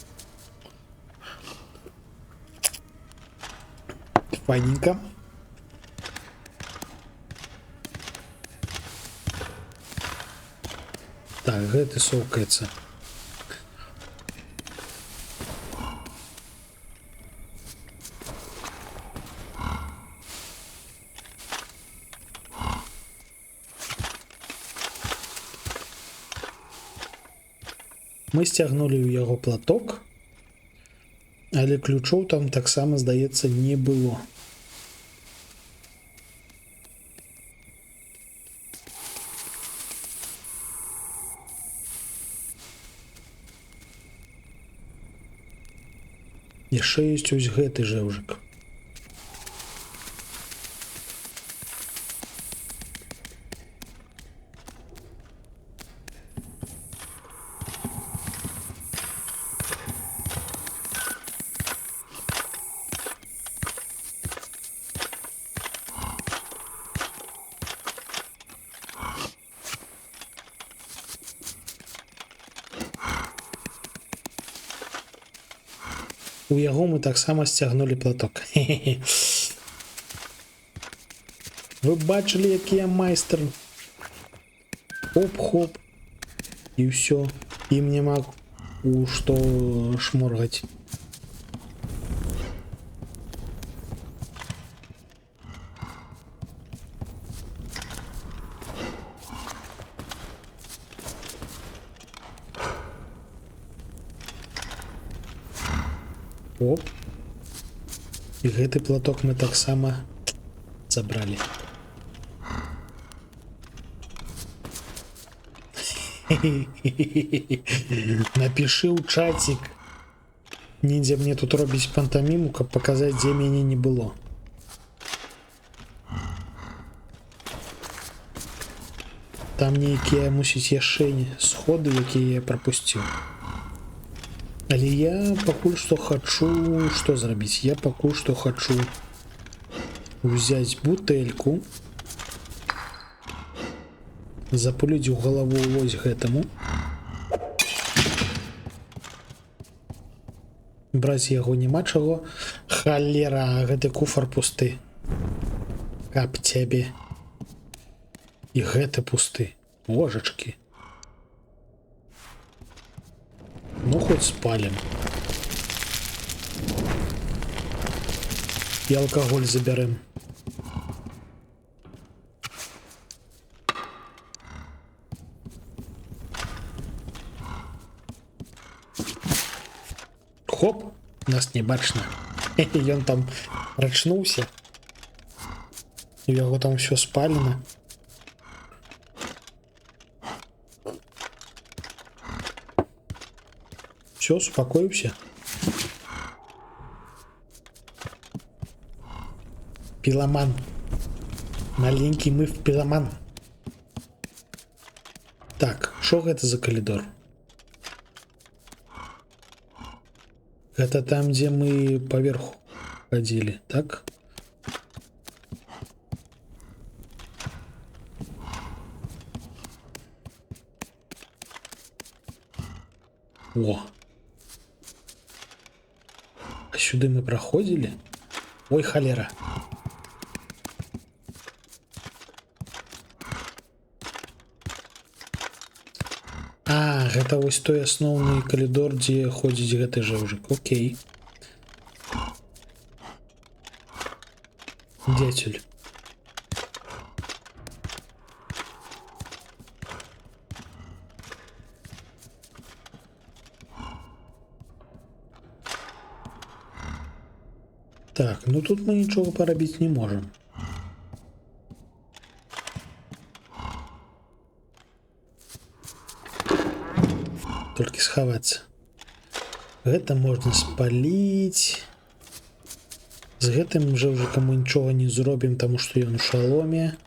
S1: Файненька. Так, гэты совкаецца. Мы сцягнулі ў яго платок, але ключоў там таксама, здаецца, не было. Яшчэ ёсць ось гэты жэўжык. У яго мы таксама сцягнулі платок. Хе-хе-хе. Вы бачылі, які я майстар? Хоп-хоп. І ўсё. Ім няма у што шморгаць. Оп. І гэты платок мы таксама забралі. Напиши ў чатик. Ніндзя мне тут робіць пантаміму, каб паказаць, дзе мяне не было. Там нейкія, мусіць, яшчэ сходы, якія я прапусціў. Але я пакуль што хачу што зрабіць? Я пакуль што хачу взять бутэльку, запуліць у галаву вось гэтаму. Браць яго няма чаго. Халера, гэты куфар пусты. Каб цябе. І гэты пусты. Божачкі. Ну, хоть спалим. І алкоголь забярэм. Хоп, нас не бачна. Ён там прачнуўся. У яго там всё спалена. Все, успокоился. Пиломан. Маленький мы в пиломан. Так, что это за коридор? Это там, где мы поверху ходили, так? О! А сюда мы проходили? Ой, холера. А, гэта вось той асноўны калідор, дзе ходзіць гэты жэўжык. Окей. Дятель. Так, ну тут мы нічога парабіць не можам. Толькі схавацца. Гэта можна спаліць. З гэтым жэўжыкам мы нічога не зробім, таму што ён у шаломе.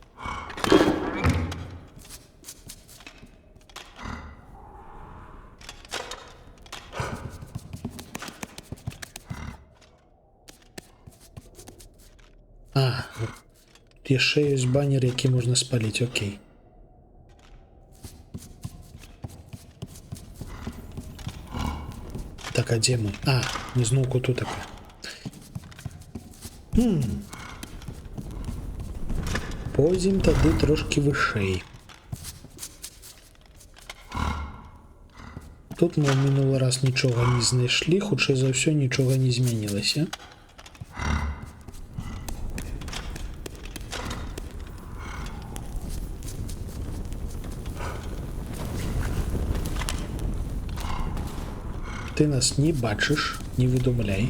S1: А, тут яшчэ ёсць баннер, які можна спаліць, окей. Так, а дзе мы? А, мы зноўку тут такая. Пойдзем тады трошкі вышэй. Тут мы ў мінулы раз нічога не знайшлі, хутчэй за ўсё нічога не змянілася. Ты нас не бачыш, не выдумляй.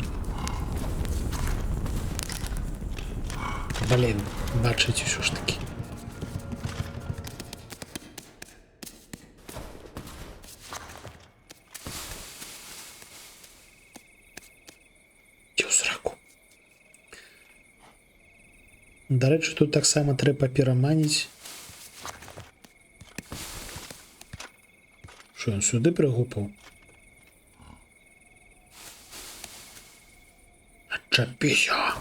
S1: Блин, бачыць усё ж таки. Ці ў сраку. Дарэчы, тут таксама трэба пераманіць. Што ён сюды прыгупаў? Адчапіся!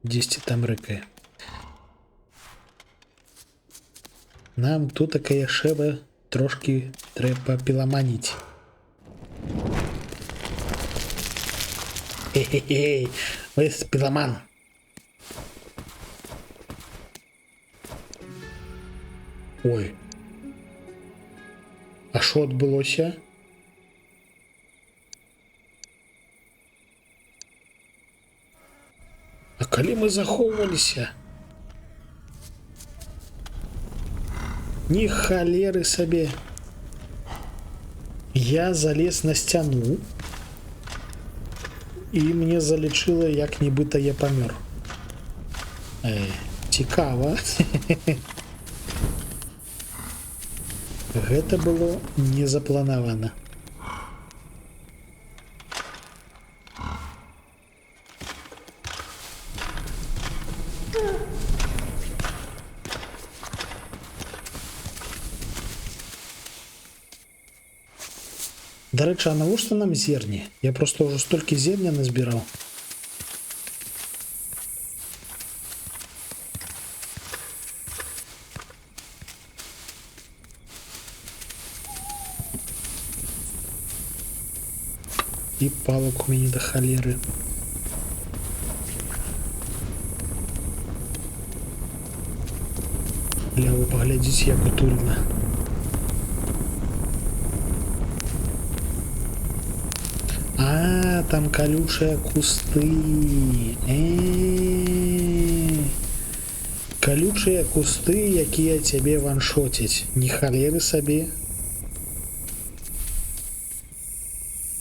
S1: Дзесьці там рыкае. Нам тут такая яшчэ трошкі трэба піламаніць. Хе-хе-хе, вось піламан. Ой. А що адбылося? А калі мы захоўваліся? Ні халеры сабе. Я залез на сцяну і мне залічыла, як нібыта я памёр. Цікава. Гэта было не запланавана. Дарэчы, а навошта нам зерні? Я просто ўжо столькі зерня назбіраў. І палок у мяне да халеры. Бля, вы паглядзіце, як утульна. А, там колючие кусты. Колючие кусты, якія цябе ваншоцяць. Ні халеры сабе.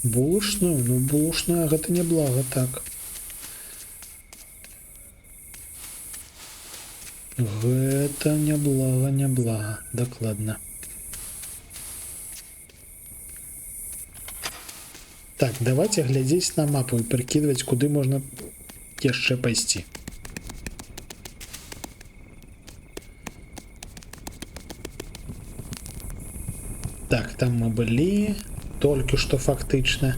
S1: Булочную? Ну, булочная гэта неблага, так. Гэта неблага, неблага, дакладна. Так, давайте глядзець на мапу і прыкідваць, куды можна яшчэ пайсці. Так, там мы былі толькі што фактычна.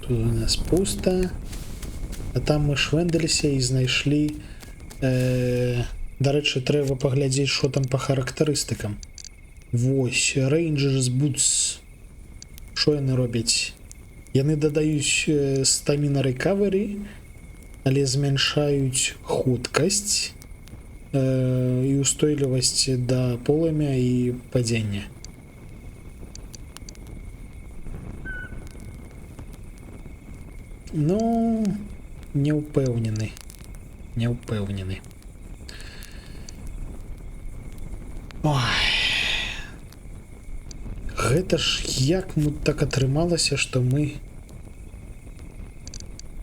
S1: Тут у нас пуста. А там мы швендаліся і знайшлі... Дарэчы, трэба паглядзець, што там па характарыстыкам. Вось, Rangers Boots. Што яны робяць? Яны дадаюць стаміна recovery, але змяншаюць хуткасць і устойлівасць да полымя і падзення. Ну, не ўпэўнены. Не ўпэўнены. Ой. Гэта ж як мы так атрымалася, што мы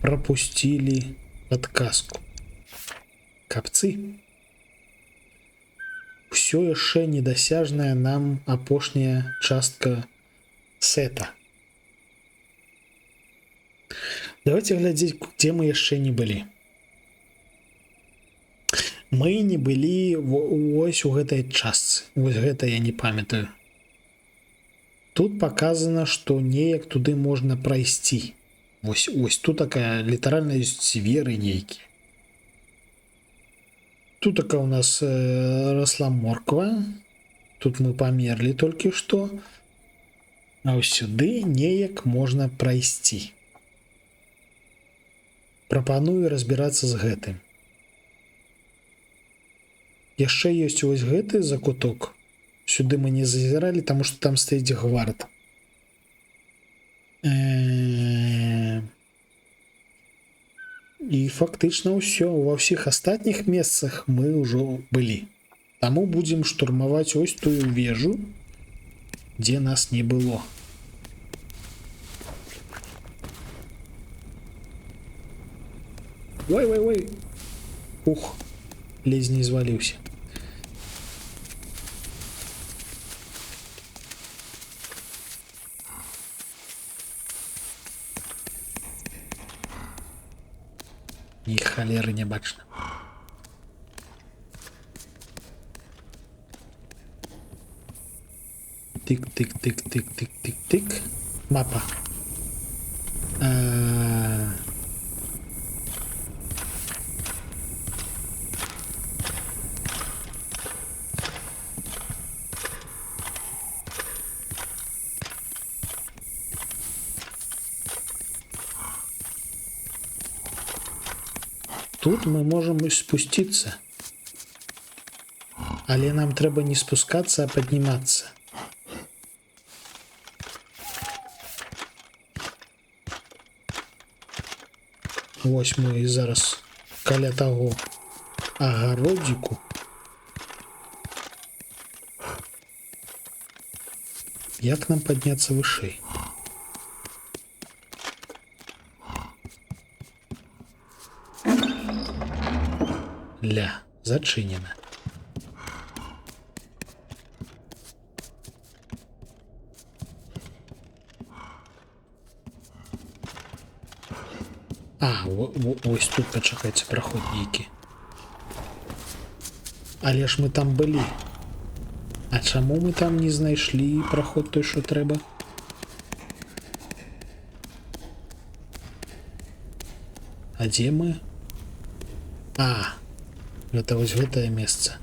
S1: пропусцілі падказку. Капцы. Усё яшчэ недасяжная нам апошняя частка сета. Давайте глядзець, дзе мы яшчэ не былі. Мы не былі вось у гэтай частцы. Вось гэта я не памятаю. Тут показано, што неяк туды можна прайсці. Вось, ось тут такая літаральна ёсць дзверы нейкія. Тут такая у нас росла морква. Тут мы памерлі толькі што. А ось сюды неяк можна прайсці. Прапаную разбірацца з гэтым. Яшчэ ёсць вось гэты закуток. Сюды мы не зазіралі, таму што там стаіць гвард. І фактычна ўсё. Ва ўсіх астатніх месцах мы ўжо былі. Таму будзем штурмаваць ось тую вежу, дзе нас не было. Ой-ой-ой. Ух, ледзь не зваліўся. Ні халеры не бачна. Тык-тык-тык-тык-тык-тык-тык. Мапа. Тут мы можам і спусціцца. Але нам трэба не спускацца, а паднімацца. Вось мы і зараз каля таго агародзіку. Як нам падняцца вышэй? Ля, зачынена. А, ось тут, пачакайце, праход нейкі. Але ж мы там былі. А чаму мы там не знайшлі праход той, што трэба? А дзе мы? А, гэта вось гэтае месца.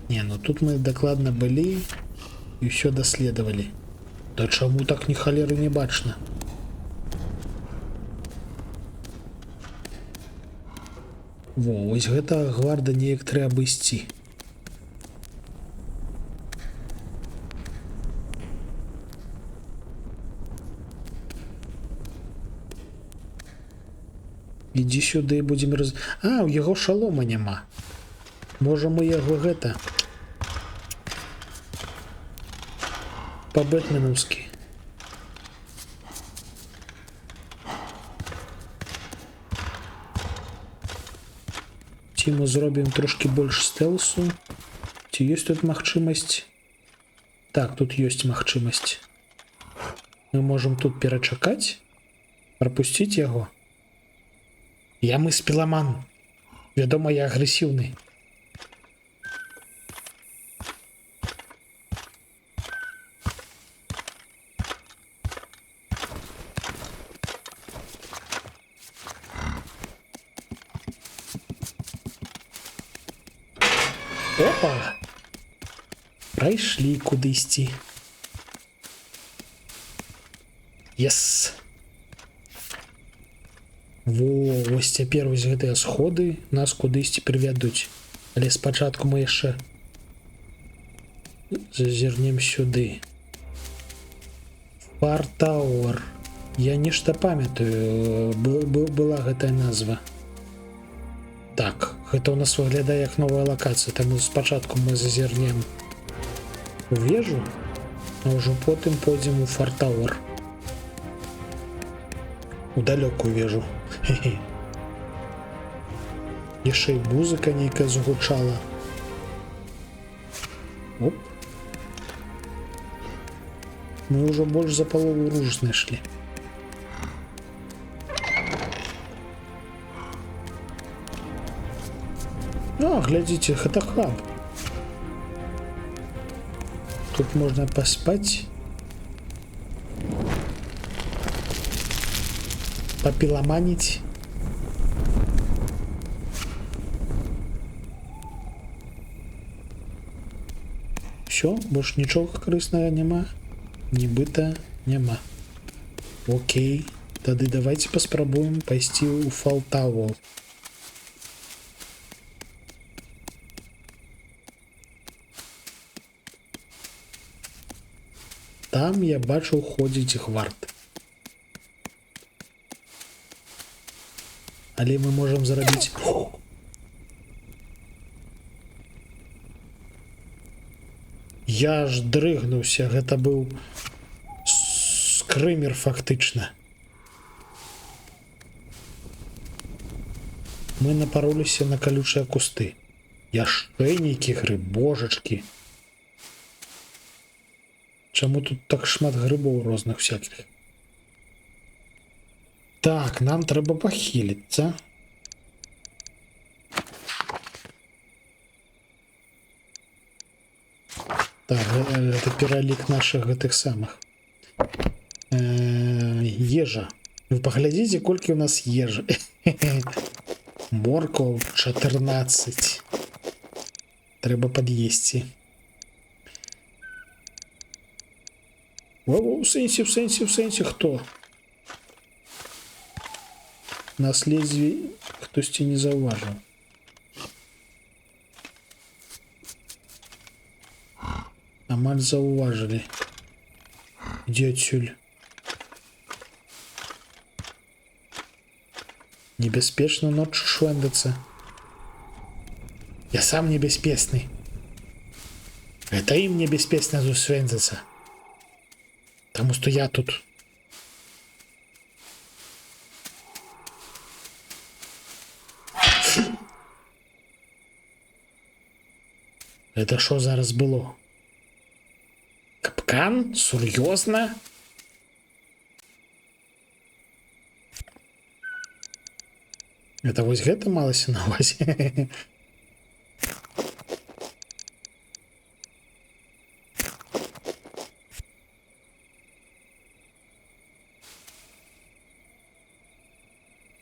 S1: Не, ну тут мы дакладна былі і ўсё даследавалі. Да чаму так ні халеры не бачна? Во, вось гэта гварда неяк трэ абысці. Ідзі сюды, будзем раз... А, у яго шалома няма. Можа, мы яго гэта... Па-бэтменаўскі. Ці мы зробім трошкі больш стэлсу? Ці ёсць тут магчымасць? Так, тут ёсць магчымасць. Мы можам тут перачакаць, прапусціць яго. Я мыспіламан. Вядома, я агрэсіўны. Опа! Прайшлі кудысьці. Ес! Во, вось цяпер вось гэтыя сходы нас кудысьці прывядуць. Але спачатку мы яшчэ зазірнем сюды. Фартауэр. Я нешта памятаю, была гэтая назва. Так, гэта ў нас выглядае як новая лакацыя, таму спачатку мы зазірнем у вежу, а ўжо потым пойдзем у Фартауэр. У далёкую вежу. Хе-хе. Яшчэ і музыка нейкая загучала. Оп. Мы ўжо больш за палову руж знайшлі. А, глядзіце, гэта хаб. Тут можна паспаць. Папіламаніць. Всё, больш нічога карыснага няма. Нібыта няма. Окей, тады давайте паспрабуем пайсці ў Фалтауэр. Там я бачыў ходзіць гвард. Але мы можам зрабіць... Я аж дрыгнуўся, гэта быў скрымер фактычна. Мы напароліся на калючыя кусты. Яшчэ нейкі грыб, божачкі. Чаму тут так шмат грыбоў розных всяких? Так, нам трэба пахіліцца. Так, это пералік наших гэтых самых. Ежа. Вы паглядзіце, колькі у нас ежы. Моркваў 14. Трэба пад'есці. Во, у сэнсе, в сэнсе, в сэнсе, хто? Нас ледзьве хтосьці не заўважыў. Амаль заўважылі. Ідзі адсюль. Небяспечна ноччу швэндацца. Я сам небяспечны. Гэта ім небяспечна тут швэндацца. Таму што я тут. Это що зараз було? Капкан? Сур'ёзна? Это вось гэта малася на увазе?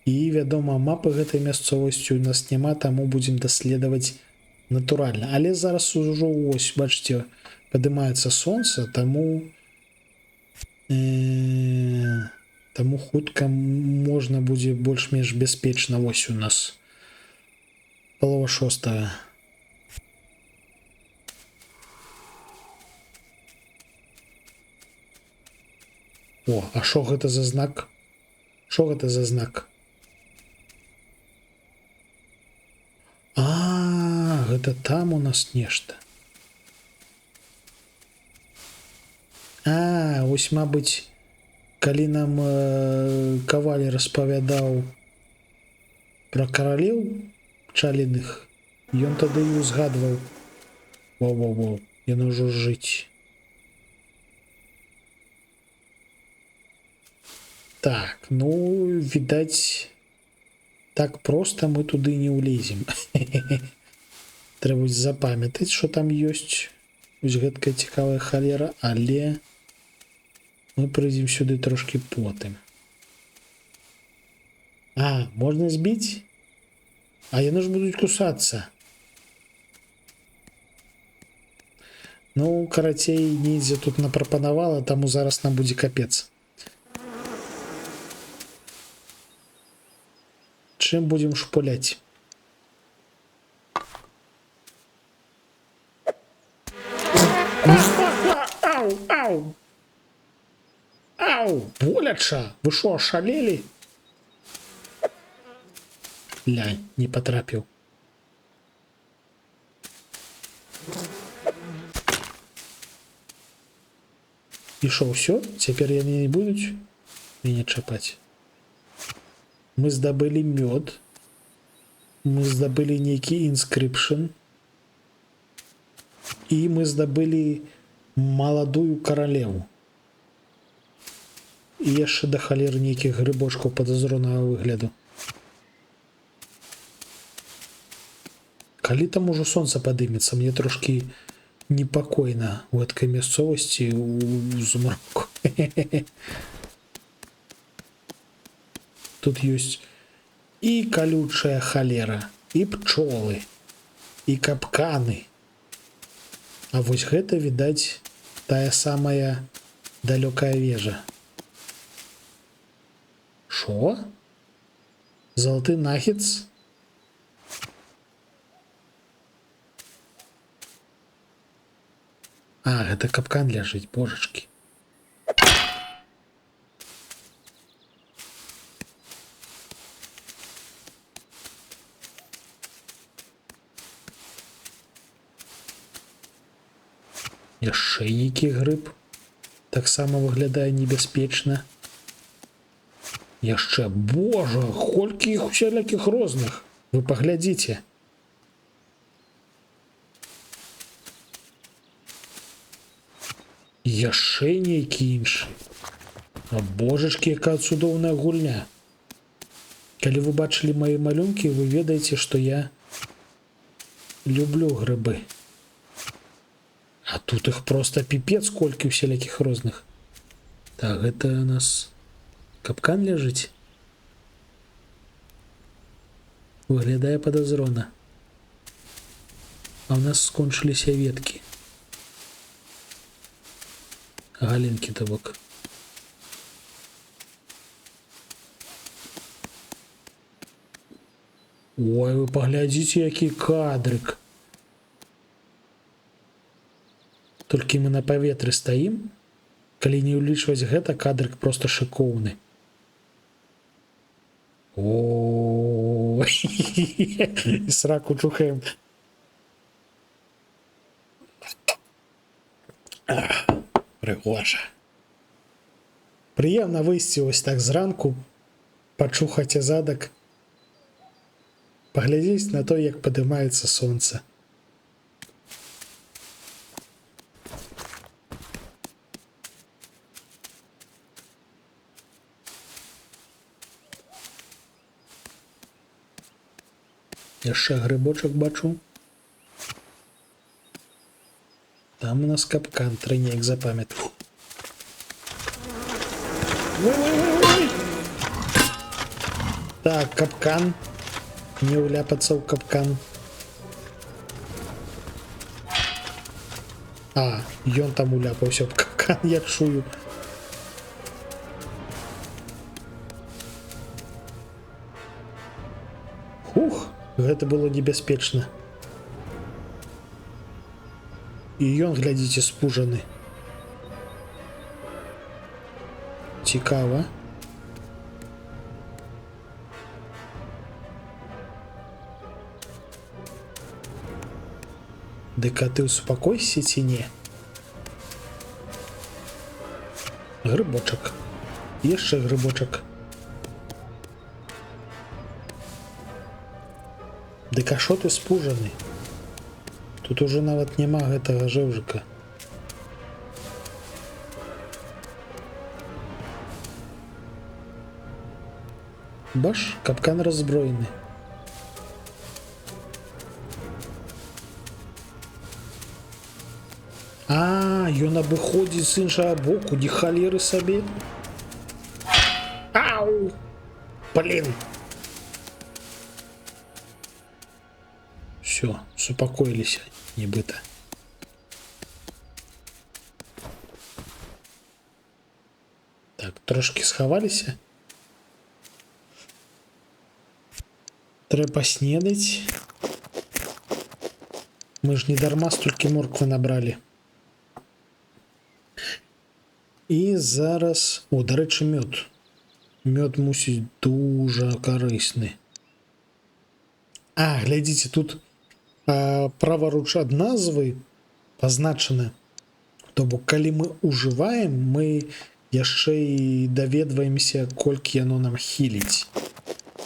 S1: І, вядома, мапы гэтай мясцовасці у нас няма, таму будзем даследаваць натуральна. Але зараз ужо ось, бачыце, падымаецца сонца, таму хутка можна будзе больш-менш бяспечна. Вось у нас 5:30. О, а шо гэта за знак? Шо гэта за знак? А, гэта там у нас нешта. А, ось, мабыць, калі нам Каваль распавядаў пра каралеў пчаліных, ён тады і ўзгадваў. Воу-воу-воу, яно ўжо жыць. Так, ну, відаць, так проста мы туды не ўлезем. Трэба будзе запамятаць, што там ёсць. Вось гэткая цікавая халера, але мы прыйдзем сюды трошкі потым. А, можна збіць? А яны ж будуць кусацца. Ну, карацей, ніндзя тут напрапанавала, таму зараз нам будзе капец. Чым будзем шпуляць? Ау, ау! Ау, боляча! Вы шо, ошалели? Ля, не потрапіў. І шо, ўсё? Цяпер яны не будуць мяне чапаць? Мы здабылі мёд. Мы здабылі нейкі інскрыпшн. І мы здабылі маладую каралеву. І яшчэ да халеры нейкіх грыбочкаў падазронага выгляду. Калі там ужо сонца падымецца, мне трошкі непакойна ў гэткай мясцовасці у зумраку. Тут ёсць і калючая халера, і пчолы, і капканы. А вось гэта, відаць, тая самая далёкая вежа. Шо? Залаты наггетс? А, гэта капкан ляжыць, божачкі. Яшчэ нейкі грыб таксама выглядае небяспечна. Яшчэ, божа, колькі іх усялякіх розных. Вы паглядзіце. Яшчэ нейкі іншы. А божачкі, якая цудоўная гульня. Калі вы бачылі мае малюнкі, вы ведаеце, што я люблю грыбы. А тут их просто пипец, колькі усялякіх розных. Так, гэта у нас капкан ляжыць. Выглядае падазрона. А у нас скончыліся веткі. Галінкі то бок. Ой, вы паглядзіце, які кадрык. Толькі мы на паветры стаім. Калі не ўлічваць гэта, кадрык просто шыкоўны. О, і сраку чухаем. Прыгожа. Прыемна выйсці вось так зранку, пачухаць задак, паглядзець на то, як падымаецца сонца. Яшчэ грыбочак бачу. Там у нас капкан, тры неяк запамятаў. Ой-ой-ой-ой! Так, капкан. Не ўляпацца ў капкан. А, ён там уляпаўся ў капкан, я чую. Хух, гэта было небяспечна. І ён, глядзіце, спужаны. Цікава. Дык а ты успокойся ці не? Грыбочак. Яшчэ грыбочак. Дык а шо ты спужаны? Тут ужо нават няма гэтага жэўжыка. Баш, капкан раззброены. А, ён абыходзіць з іншага боку, ні халеры сабе. Ау! Блин! Всё, супакоіліся, нібыта. Так, трошки схаваліся. Трэба снедаць. Мы ж не дарма столькі морквы набралі. І зараз... О, дарэчы, мёд. Мёд мусіць дужа карысны. А, глядзіце, тут праваруч ад назвы пазначана. То бок, калі мы ужываем, мы яшчэ і даведваемся, колькі яно нам хіліць.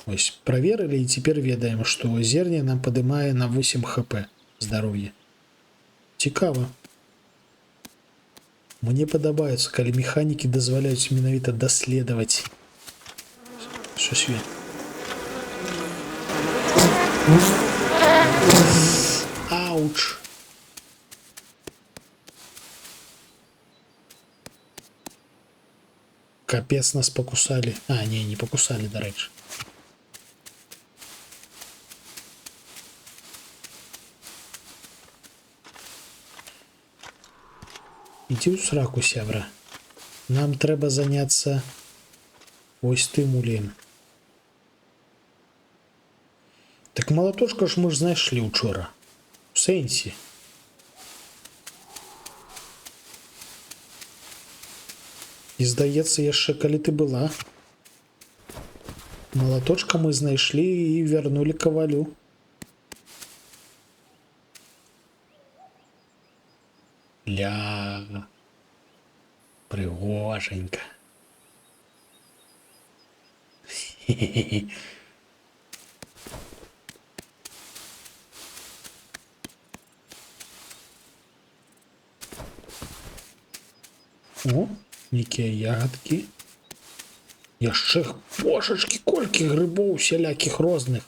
S1: Ось, праверылі і цяпер ведаем, што зерне нам падымае на 8 хп здароўе. Цікава. Мне падабаюцца, калі механікі дазваляюць менавіта даследаваць сусвет. Ауч! Капец, нас покусали. А, не, не покусали, дарэчы. Ідзі ў сраку, сябра. Нам трэба заняцца ось тым улем. Так малаточка ж мы ж знайшлі учора. У сэнсе. І здаецца, яшчэ калі ты была. Малаточка мы знайшлі і вярнулі кавалю. Ля, прыгоженька. О, нейкія ягадкі. Яшчэ, божачкі, колькі грыбоў усялякіх розных.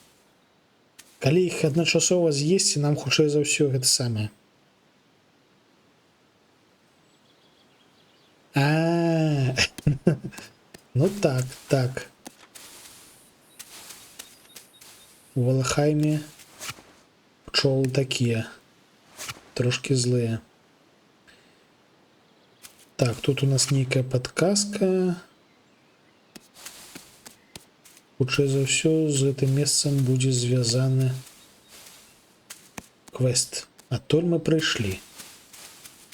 S1: Калі іх адначасова з'есці, нам хутчэй за ўсё гэта самае. А, ну так, так. У Валахайме пчолы такія, трошкі злыя. Так, тут у нас нейкая подказка. Хутчэй за ўсё, з гэтым месцам будзе звязаны квест. Адтуль мы прыйшлі.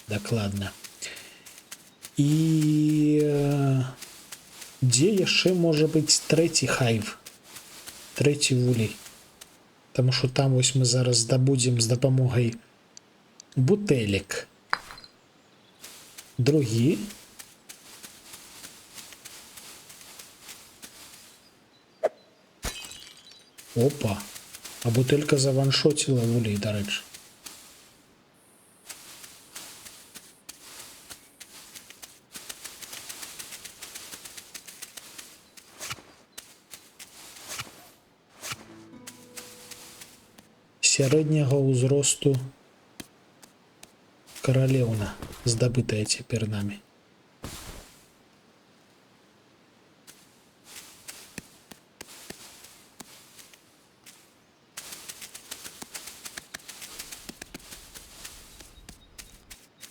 S1: Дакладна. І дзе яшчэ можа быць трэці хайв? Трэці вулей. Таму што там вось мы зараз здабудзем з дапамогай бутэлек. Другі. Опа. А бутэлька заваншоціла вулей, дарэчы. Сярэдняга ўзросту каралеўна, здабытая цяпер намі.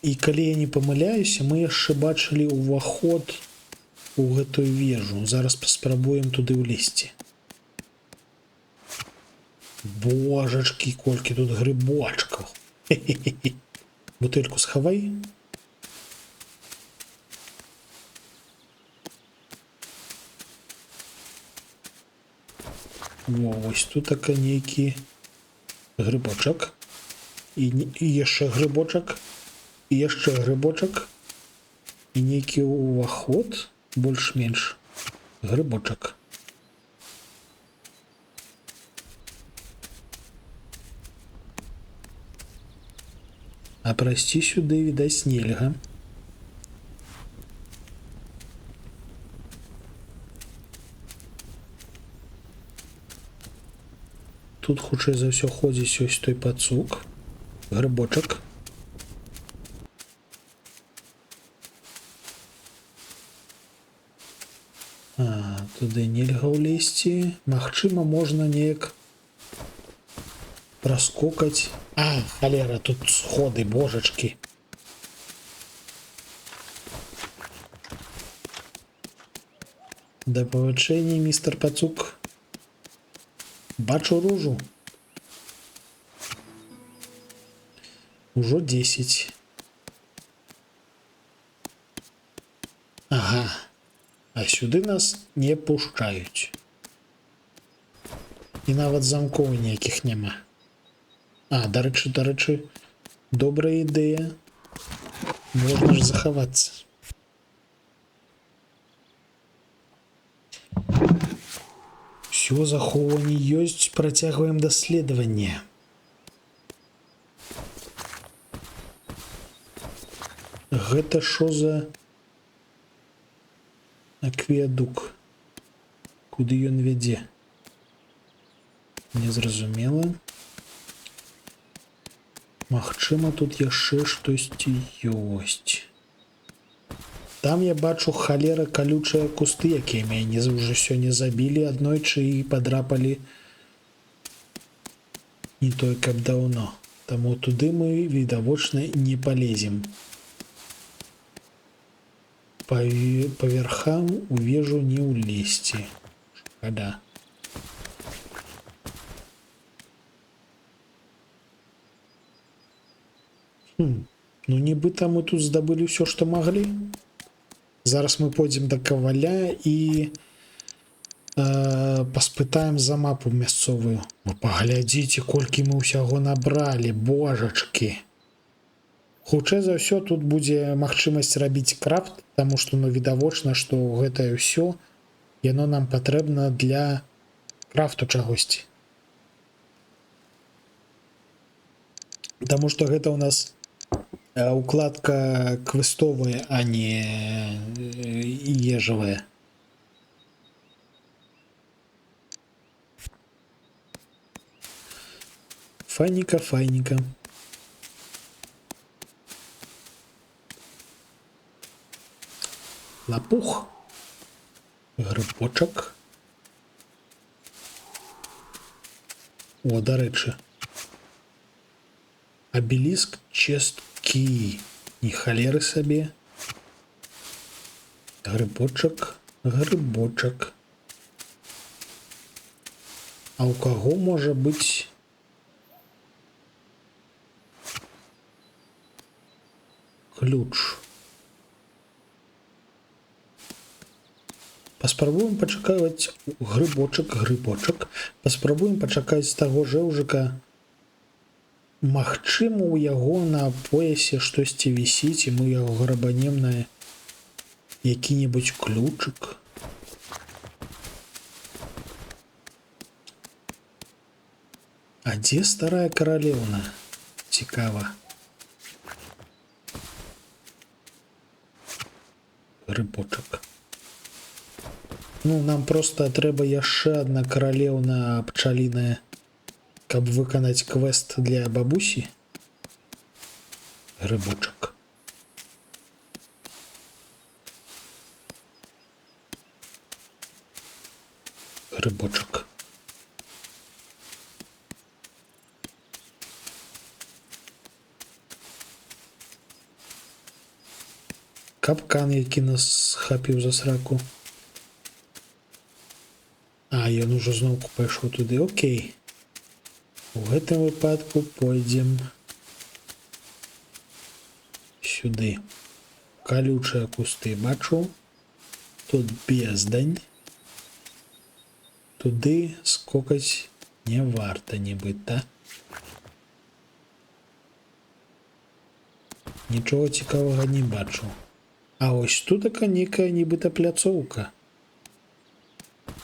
S1: І калі я не памыляюся, мы яшчэ бачылі ўваход у гэтую вежу. Зараз паспрабуем туды ўлезці. Божачкі, колькі тут грыбочкаў. Хе-хе-хе. Бутэльку схавай. Во, вось тут така нейкі грыбочак. І яшчэ грыбочак. І яшчэ грыбочак. І нейкі ўваход, больш-менш. Грыбочак. А прайсці сюды, відаць, нельга. Тут, хутчэй за ўсё, ходзіць ось той пацук. Грыбочак. А, туды нельга ўлезці. Магчыма, можна неяк праскокаць. А, халера, тут сходы, божачкі. Да пабачэння, містер Пацук. Бачу ружу. Ужо 10. Ага. А сюды нас не пушчаюць. І нават замкоў ніякіх няма. А, дарэчы, добрая ідэя. Можна ж захавацца. Всё, захоўванне ёсць, працягваем даследаванне. Гэта шо за акведук? Куды ён вядзе? Незразумела. Магчыма, тут яшчэ штосьці ёсць. Там я бачу, халера, калючыя кусты, якія мяне ўжо сёння забілі аднойчы і падрапалі не той каб даўно. Таму туды мы, відавочна, не палезем. Па верхам у вежу не ўлезці. Шкада. Ну, нібыта мы тут здабылі ўсё, што маглі. Зараз мы пойдзем да каваля і паспытаем за мапу мясцовую. Вы паглядзіце, колькі мы ўсяго набралі, божачкі. Хутчэй за ўсё, тут будзе магчымасць рабіць крафт, таму што, відавочна, што гэтае ўсё, яно нам патрэбна для крафту чагосьці. Таму што гэта ў нас укладка квестовая, а не ежавая. Файненько, файненько. Лопух. Грибочок. О, дарэчы. Обелиск честки. Ні халеры сабе. Грибочок, грибочок. А у каго можа быць ключ? Паспрабуем пачакаць грыбочак, грыбочак. Паспрабуем пачакаць таго жэўжыка. Магчыма, у яго на поясе штосьці вісіць, і мы яго грабанем на які-небудзь ключык. А дзе старая каралеўна? Цікава. Грыбочак. Ну, нам проста трэба яшчэ адна каралеўна пчаліная, каб выканаць квест для бабусі. Грыбочак. Грыбочак. Капкан, які нас схапіў за сраку. А, ён ужо зноўку пайшоў туды. Окей. У гэтым выпадку пойдзем сюды. Калючыя кусты бачу. Тут бездань. Туды скокаць не варта нібыта. Нічога цікавага не бачу. А ось тут така нейкая нібыта пляцоўка.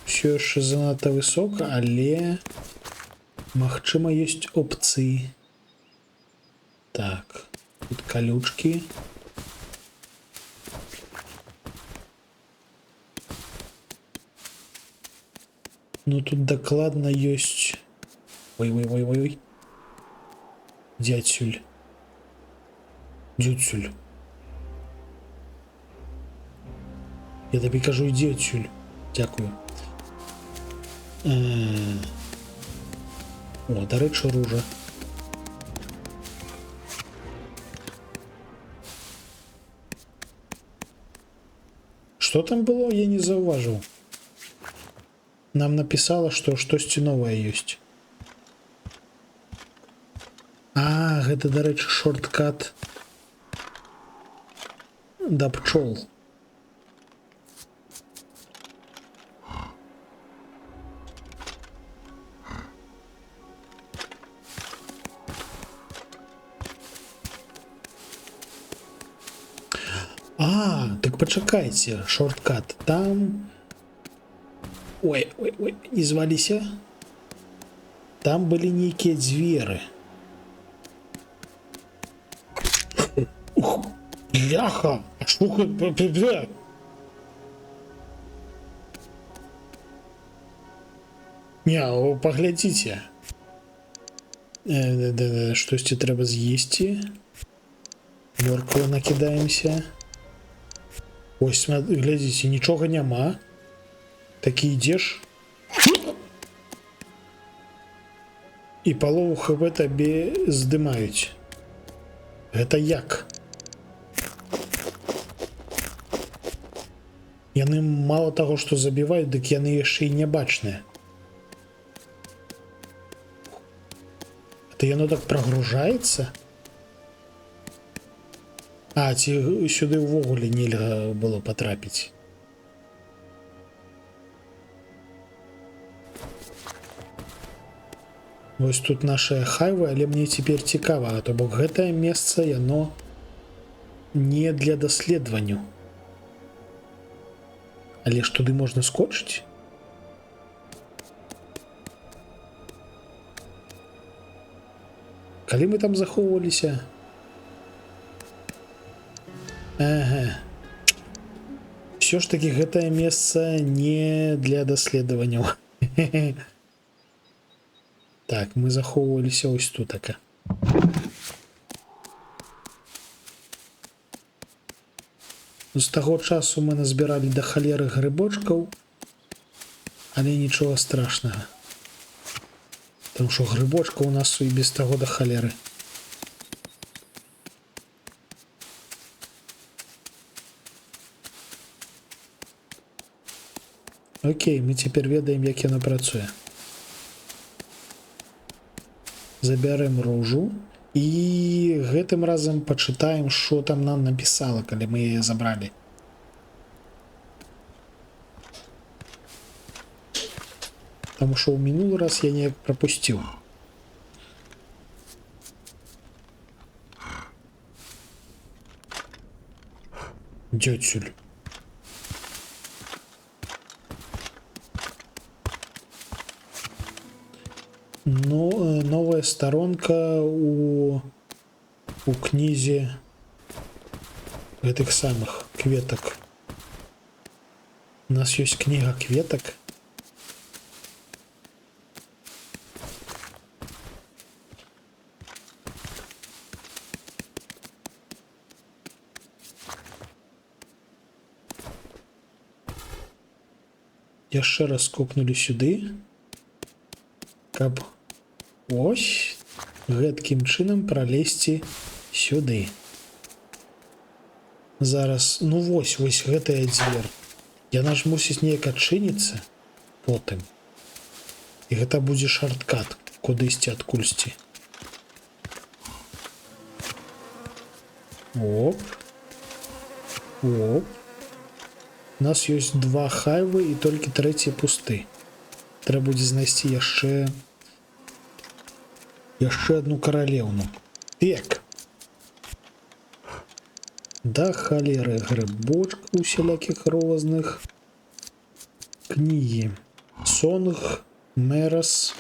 S1: Усё яшчэ занадта высока, але магчыма, ёсць опцыі. Так, тут калючкі. Ну тут дакладна ёсць... Ой-ой-ой-ой-ой. Ідзі адсюль. Ідзі адсюль. Я табе кажу, ідзі адсюль. Дзякую. О, дарэчы, ружа. Што там было, я не заўважыў. Нам напісала, што штосьці новае ёсць. А, гэта, дарэчы, шорткат да пчол. А, так пачакайце, шорткат там... Ой, ой, ой, не зваліся. Там былі нейкія дзверы. Ух, бляха! А што гэта? Не, о, паглядзіце. Да, штосьці трэба з'есці. Моркву накідаемся. Ось, глядзіце, нічога няма. Такі ідзеш. І палову хп табе здымаюць. Гэта як? Яны мала таго, што забіваюць, дык яны яшчэ і нябачныя. Это яно так прогружаецца? А, ці сюды ўвогуле нельга было патрапіць. Вось тут нашыя хайвы, але мне цяпер цікава, а то бок гэтае месца яно не для даследаванняў. Але ж туды можна скочыць? Калі мы там захоўваліся? Ага. Всё ж таки гэтае месца не для даследаванняў. Так, мы захоўваліся ось тутака. З таго часу мы назбіралі да халеры грыбочкаў, але нічога страшнага. Таму што грыбочка у нас і без таго да халеры. Окей, мы цяпер ведаем, як яно працуе. Забярэм ружу і гэтым разам пачытаем, што там нам напісала, калі мы яе забралі. Таму што ў мінулы раз я неяк прапусціў. Дзе адсюль? Ну, новая старонка у кнізе гэтых самых кветак. У нас ёсць кніга кветак. Яшчэ раз скокнулі сюды, каб ось гэткім чынам пралезці сюды. Зараз, ну вось гэтая дзвер. Яна ж мусіць неяк адчыніцца потым. І гэта будзе шарткат кудысьці адкульсьці. Оп. Оп. У нас ёсць два хайвы і толькі трэці пусты. Трэба будзе знайсці яшчэ одну каралеўну. Так. Да халеры грыбочкаў усялякіх розных. Кнігі. Сонг, Мерас.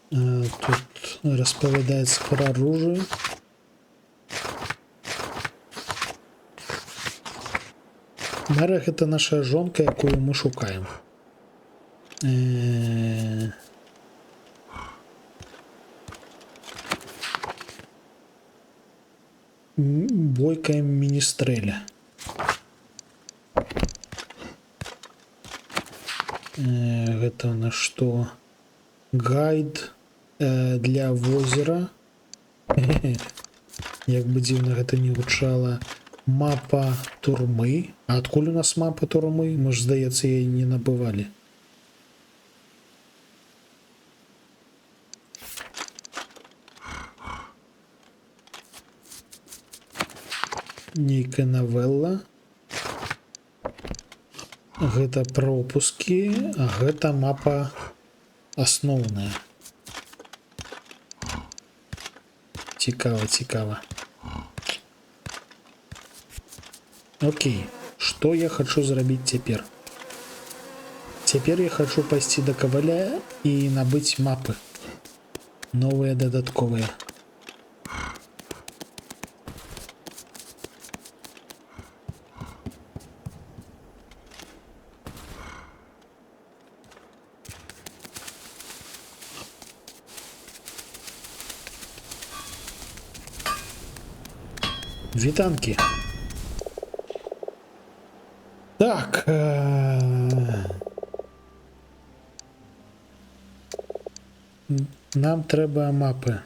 S1: Тут распавядаецца пра ружы. Мера — гэта наша жонка, якую мы шукаем. Бойкая міністрэля. Гэта на што? Гайд для возера. Як бы дзіўна гэта не гучала. Мапа турмы. А адкуль у нас мапа турмы? Мы ж, здаецца, яе не набывалі. Нейкая навелла. Гэта пропускі, а гэта мапа асноўная. Цікава, цікава. Окей, што я хачу зрабіць цяпер? Цяпер я хачу пайсці да каваля і набыць мапы. Новыя дадатковыя. Вітанкі. Так. Нам трэба мапы.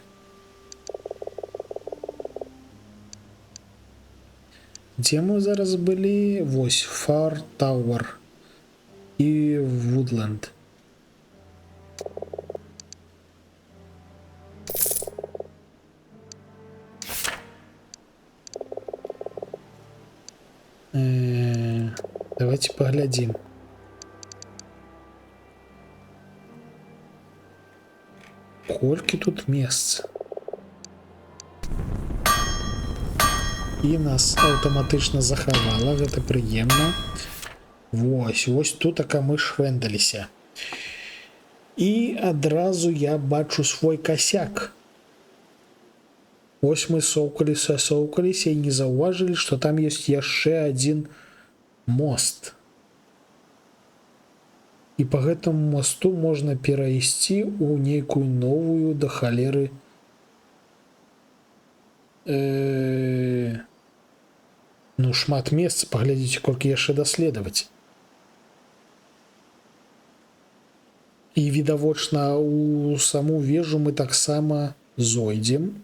S1: Дзе мы зараз былі? Вось, Far Tower і Woodland. Давайте поглядим. Колькі тут месц. І нас аўтаматычна захавала, гэта прыемна. Вось тут така мы швендаліся. І адразу я бачу свой касяк. Вось мы соўкаліся, соўкаліся і не заўважылі, што там ёсць яшчэ адзін мост. І па гэтаму мосту можна перайсці ў нейкую новую да халеры. Шмат месца, паглядзіце, колькі яшчэ даследаваць. І відавочна, у саму вежу мы таксама зойдзем.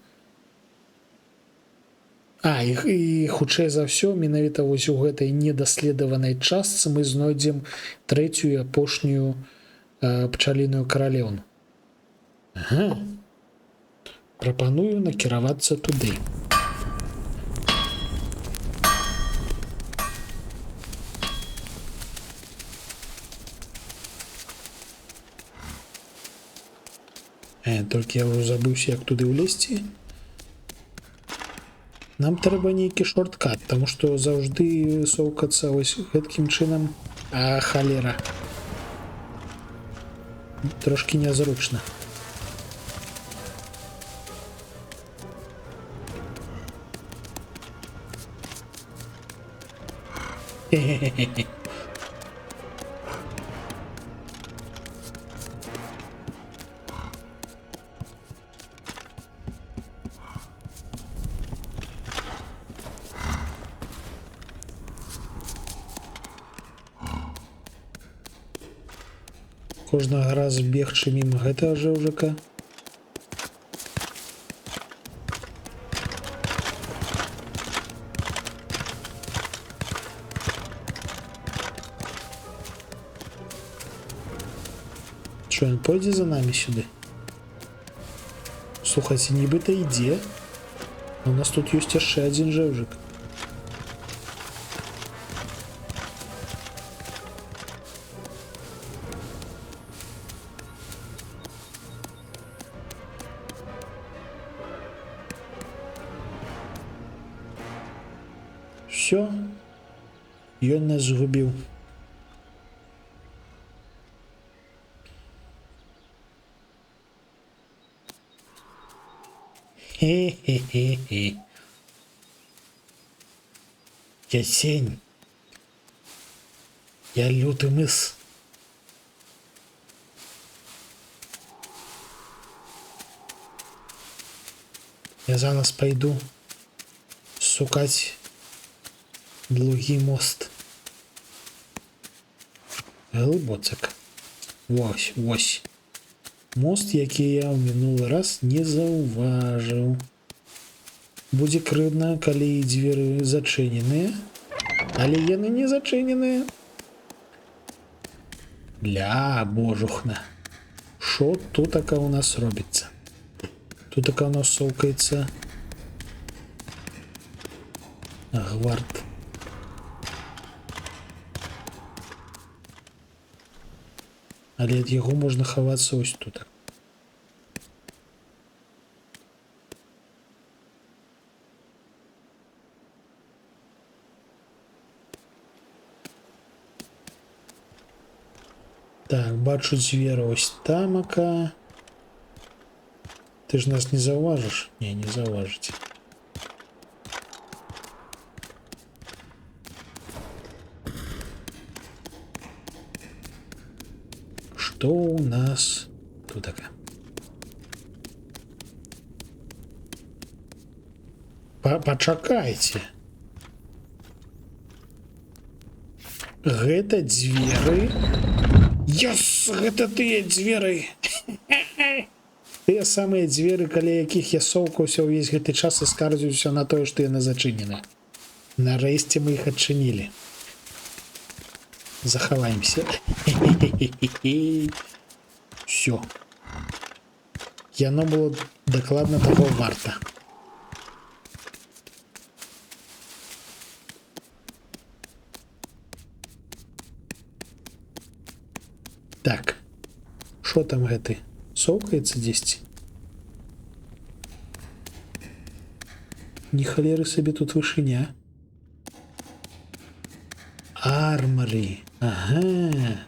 S1: І хутчэй за ўсё, менавіта вось у гэтай недаследаванай частцы мы знойдзем трэцюю і апошнюю пчаліную каралеўну. Ага. Прапаную накіравацца туды. Толькі я ўжо забыўся, як туды ўлезці. Нам трэба нейкі шорткат, таму што заўжды соўкацца вось гэткім чынам. А, халера. Трошкі нязручна. Хе-хе-хе. Кожнага разу бегчы мимо гэтага жэўжыка. Што, ён пойдзе за намі сюды? Слухайце, нібыта ідзе. А у нас тут ёсць яшчэ адзін жэўжык. Всё. Ён нас згубіў. Хе-хе-хе-хе. Я сень. Я лютый мыс. Я зараз пойду шукаць другі мост. Глыбоцак. Вось, вось. Мост, які я ў мінулы раз не заўважыў. Будзе крыўдна, калі дзверы зачыненыя, але яны не зачыненыя. Ля, божухна. Шо тутака у нас робіцца? Тутака у нас соўкаецца гвард. Але ад яго можна хавацца ось тут. Так, бачу дзверы ось тамака. Ты ж нас не заўважыш? Не, не заўважыць. Что у нас тут такая? Пачакайце. Гэта дзверы. Yes, гэта тыя дзверы. Тыя самыя дзверы, каля якіх я соўкаўся ўвесь гэты час і скардзіўся на тое, што яны зачынены. Нарэшце мы іх адчынілі. Захаваемся. Всё. Яно было дакладна таго варта. Так. Шо там гэты? Соўкаецца дзесьці? Ні халеры сабе тут вышыня. Армары. Ага.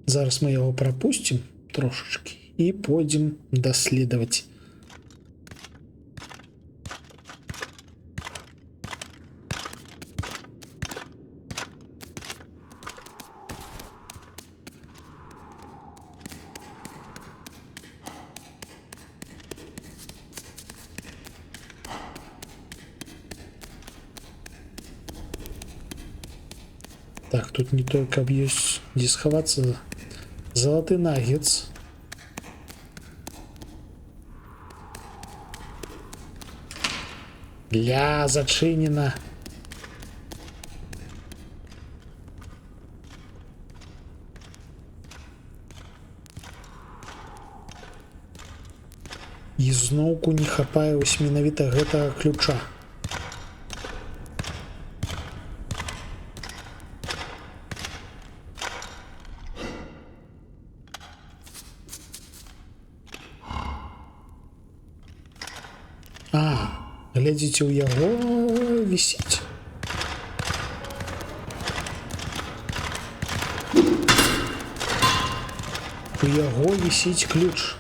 S1: Зараз мы яго прапусцім трошачкі і пойдзем даследаваць. Так, тут не только каб ёсць дзе схавацца. Залаты наггетс. Ля, зачынена. І зноўку не хапае вось менавіта гэтага ключа. А, глядзіце, у яго вісіць. У яго вісіць ключ.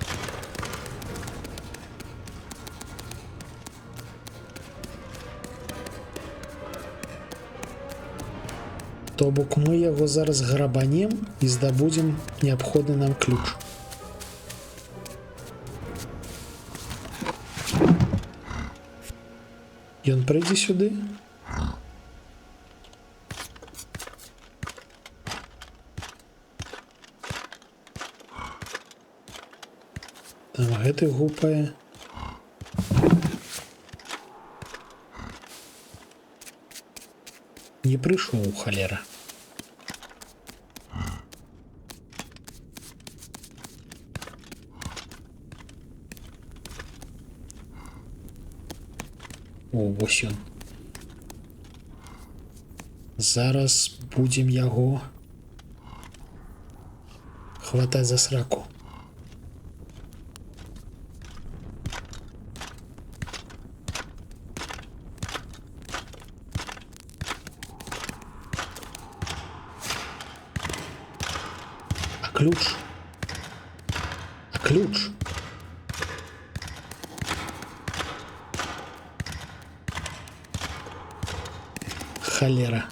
S1: То бок мы яго зараз грабанем і здабудзем неабходны нам ключ. Ён прыйдзе сюды? Там гэты гупае. Не прыйшоў, халера. О, вось ён. Зараз будзем яго хватаць за сраку. А ключ? А ключ? Халера.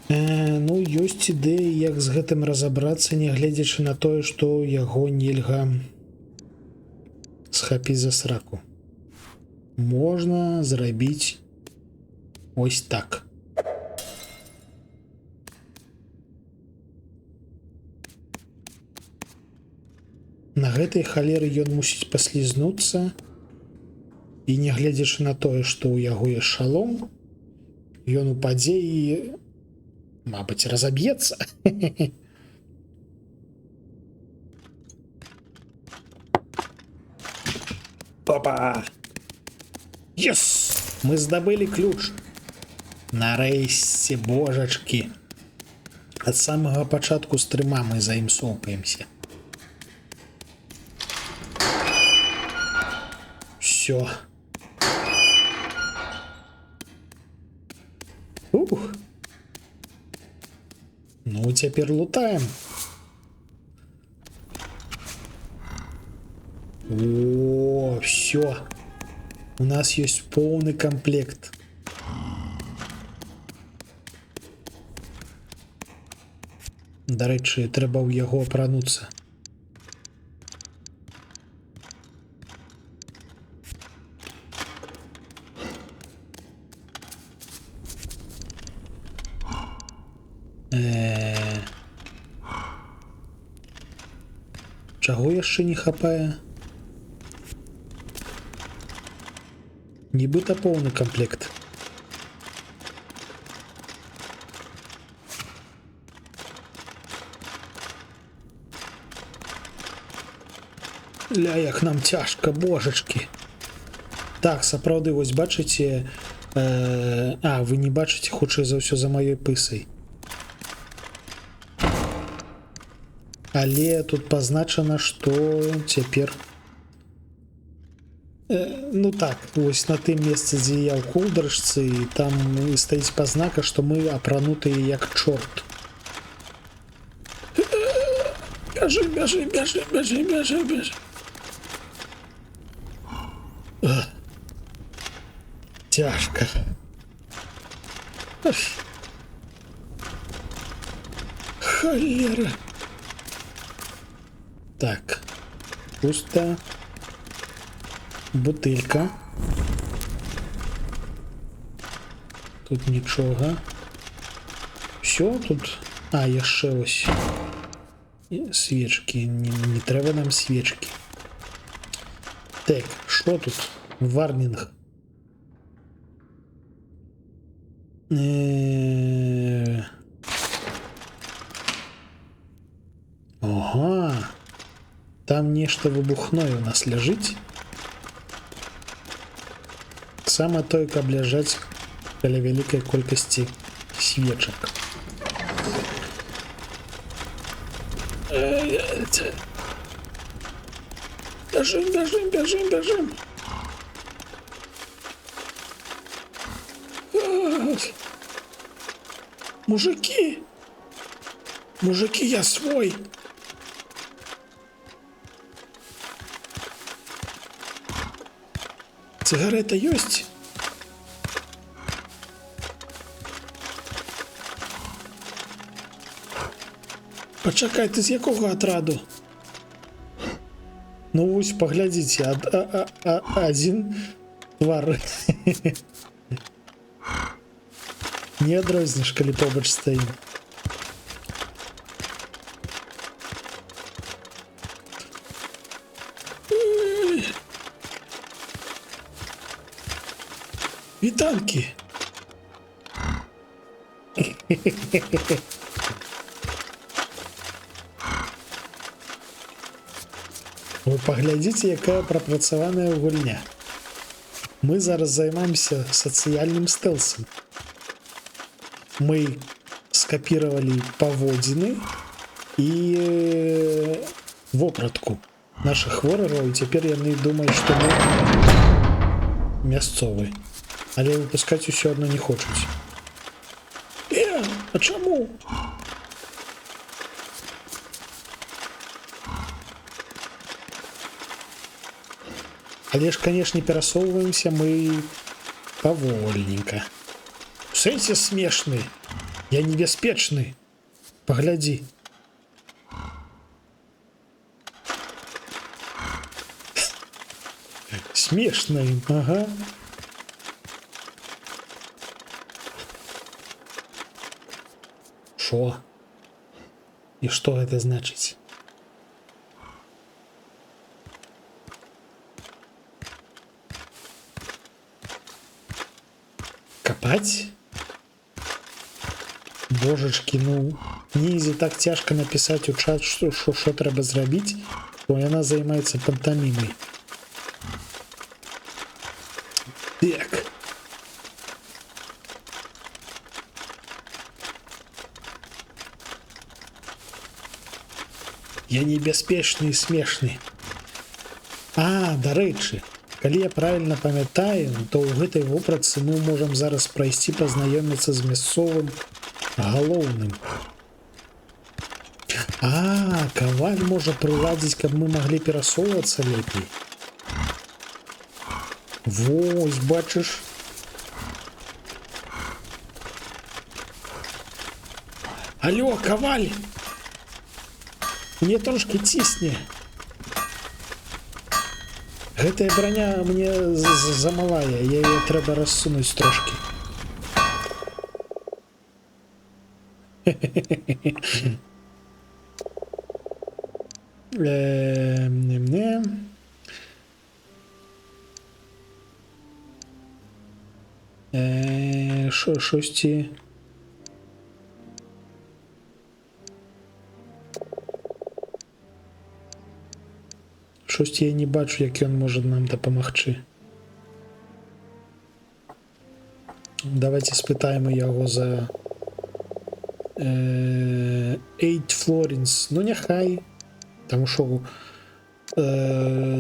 S1: Ну, ёсць ідэі, як з гэтым разабрацца, нягледзячы на тое, што яго нельга схапіць за сраку. Можна зрабіць ось так. На гэтай халеры ён мусіць паслізнуцца, і нягледзячы на тое, што ў яго є шалом, ён упадзе і, мабыць, разаб'ецца. Опа! Yes! Мы здабылі ключ. Нарэшце, божачкі. Ад самага пачатку стрыма мы за ім сопаемся. Всё. Ух. Ну, цяпер лутаем. О, всё. У нас есть полный комплект. Дарэчы, трэба ў яго апрануцца. Чаго яшчэ не хапае? Нібыта поўны камплект. Ля, як нам цяжка, божачкі. Так, сапраўды, вось бачыце, вы не бачыце, хутчэй за ўсё, за маёй пысай. Але тут пазначана, што цяпер... Ну так, вось на тым месцы, дзе я ў коўдрачцы, і там стаіць пазнака, што мы апранутыя як чорт. Бяжы, бяжы, бяжы, бяжы, бяжы, бяжы. Цяжка. Халера. Так, пусто. Бутылька. Тут нічога. Всё, тут... А, яшчэ ось свечки. Не трэба нам свечки. Так, что тут? Варнинг. Ага. Там нешта выбухное у нас ляжыць. Сама тое, каб ляжаць каля вялікай колькасці свечак. Бяжым, бяжым, бяжым, бяжым. Мужики! Мужики, я свой! Сигарета есть? Пачакай, ты з якога атраду? Ну вось, паглядзіце, адзін твар. Не адрозніш, калі побач стаім. Вітанкі! Вы паглядзіце, якая прапрацаваная гульня. Мы зараз займаемся сацыяльным стэлсам. Мы скапіравалі паводзіны і вопратку нашых ворагаў, і цяпер яны думаюць, што мы мясцовы. Але выпускаць усё адно не хочуць. А чаму? Але ж, конечно, перасоўваемся мы павольненька. У сэнсе смешны. Я небяспечны. Паглядзі. Смешна ім, ага. Шо? І што гэта значыць? Копать? Божачки, ну Низе так цяжка напісаць у чат, што трэба зрабіць, бо яна займаецца пантамімай. Так. Я небяспечны і смешны. А, дарэчы, калі я правильно памятаю, то ў гэтай вопратцы мы можам зараз прайсці пазнаёміцца з мясцовым галоўным. А, каваль можа прыладзіць, каб мы маглі перасоўвацца лепей. Вось, бачыш. Алло, каваль! Мне трошки цісне. Гэтая броня мне замалая, яе трэба рассунуць трошки. Не. Шосьці. Штосьці я не бачу, як ён можа нам дапамагчы. Давайте спытаем яго за 8 флоринс. Ну няхай. Таму що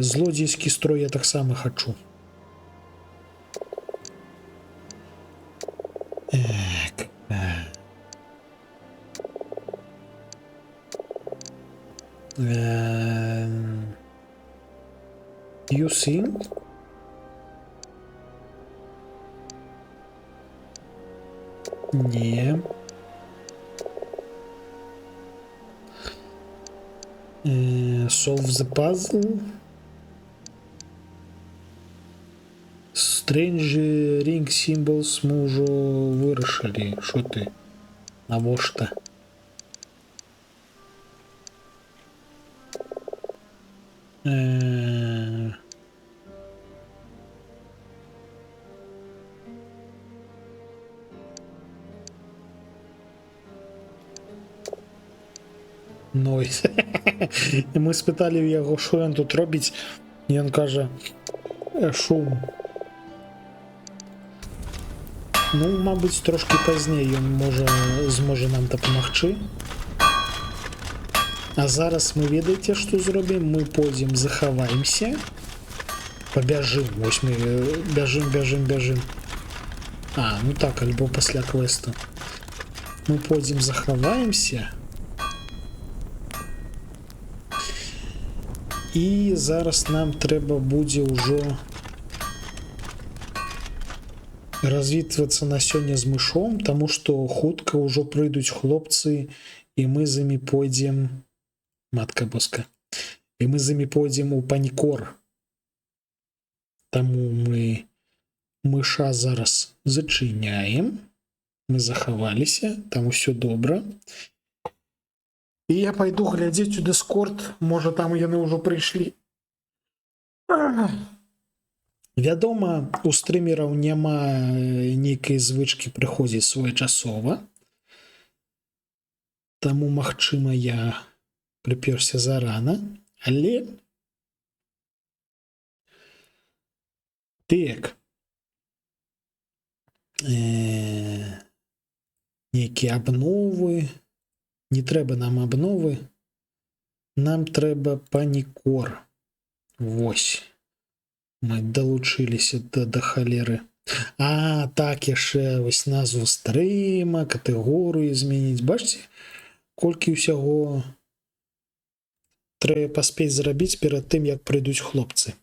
S1: злодзейскі строй я таксама хачу. Так. You sing? Не. Solve the puzzle. Strange ring symbols мы ўжо вырашылі. Шо ты? Навошта? Noise. І мы спыталі ў яго, што ён тут робіць. І ён кажа: «Шум». Ну, мабыць, трошкі пазней ён можа зможа нам дапамагчы. А зараз мы, ведаеце, што зробім? Мы пойдзем захаваемся. Пабяжым. Вось мы бяжым, бяжым, бяжым. А, ну так, альбо пасля квесту. Мы пойдзем захаваемся. І зараз нам трэба будзе ўжо развітвацца на сёння з мышом, таму што хутка ўжо прыйдуць хлопцы, і мы з імі пойдзем, матка боска. І мы з імі пойдзем у Панікор. Таму мы мыша зараз зачыняем. Мы захаваліся, там усё добра. І я пайду глядзець у Дыскорд, можа, там яны ўжо прыйшлі. Вядома, у стрымераў няма нейкай звычкі прыходзіць своечасова. Таму, магчыма, я прыпёрся зарана, але так. Нейкія абновы. Не трэба нам абновы. Нам трэба Панікор. Вось. Мы далучыліся да халеры. А, так, яшчэ вось назву стрыма, катэгорыю змяніць. Бачце, колькі ўсяго трэба паспець зрабіць перад тым, як прыйдуць хлопцы.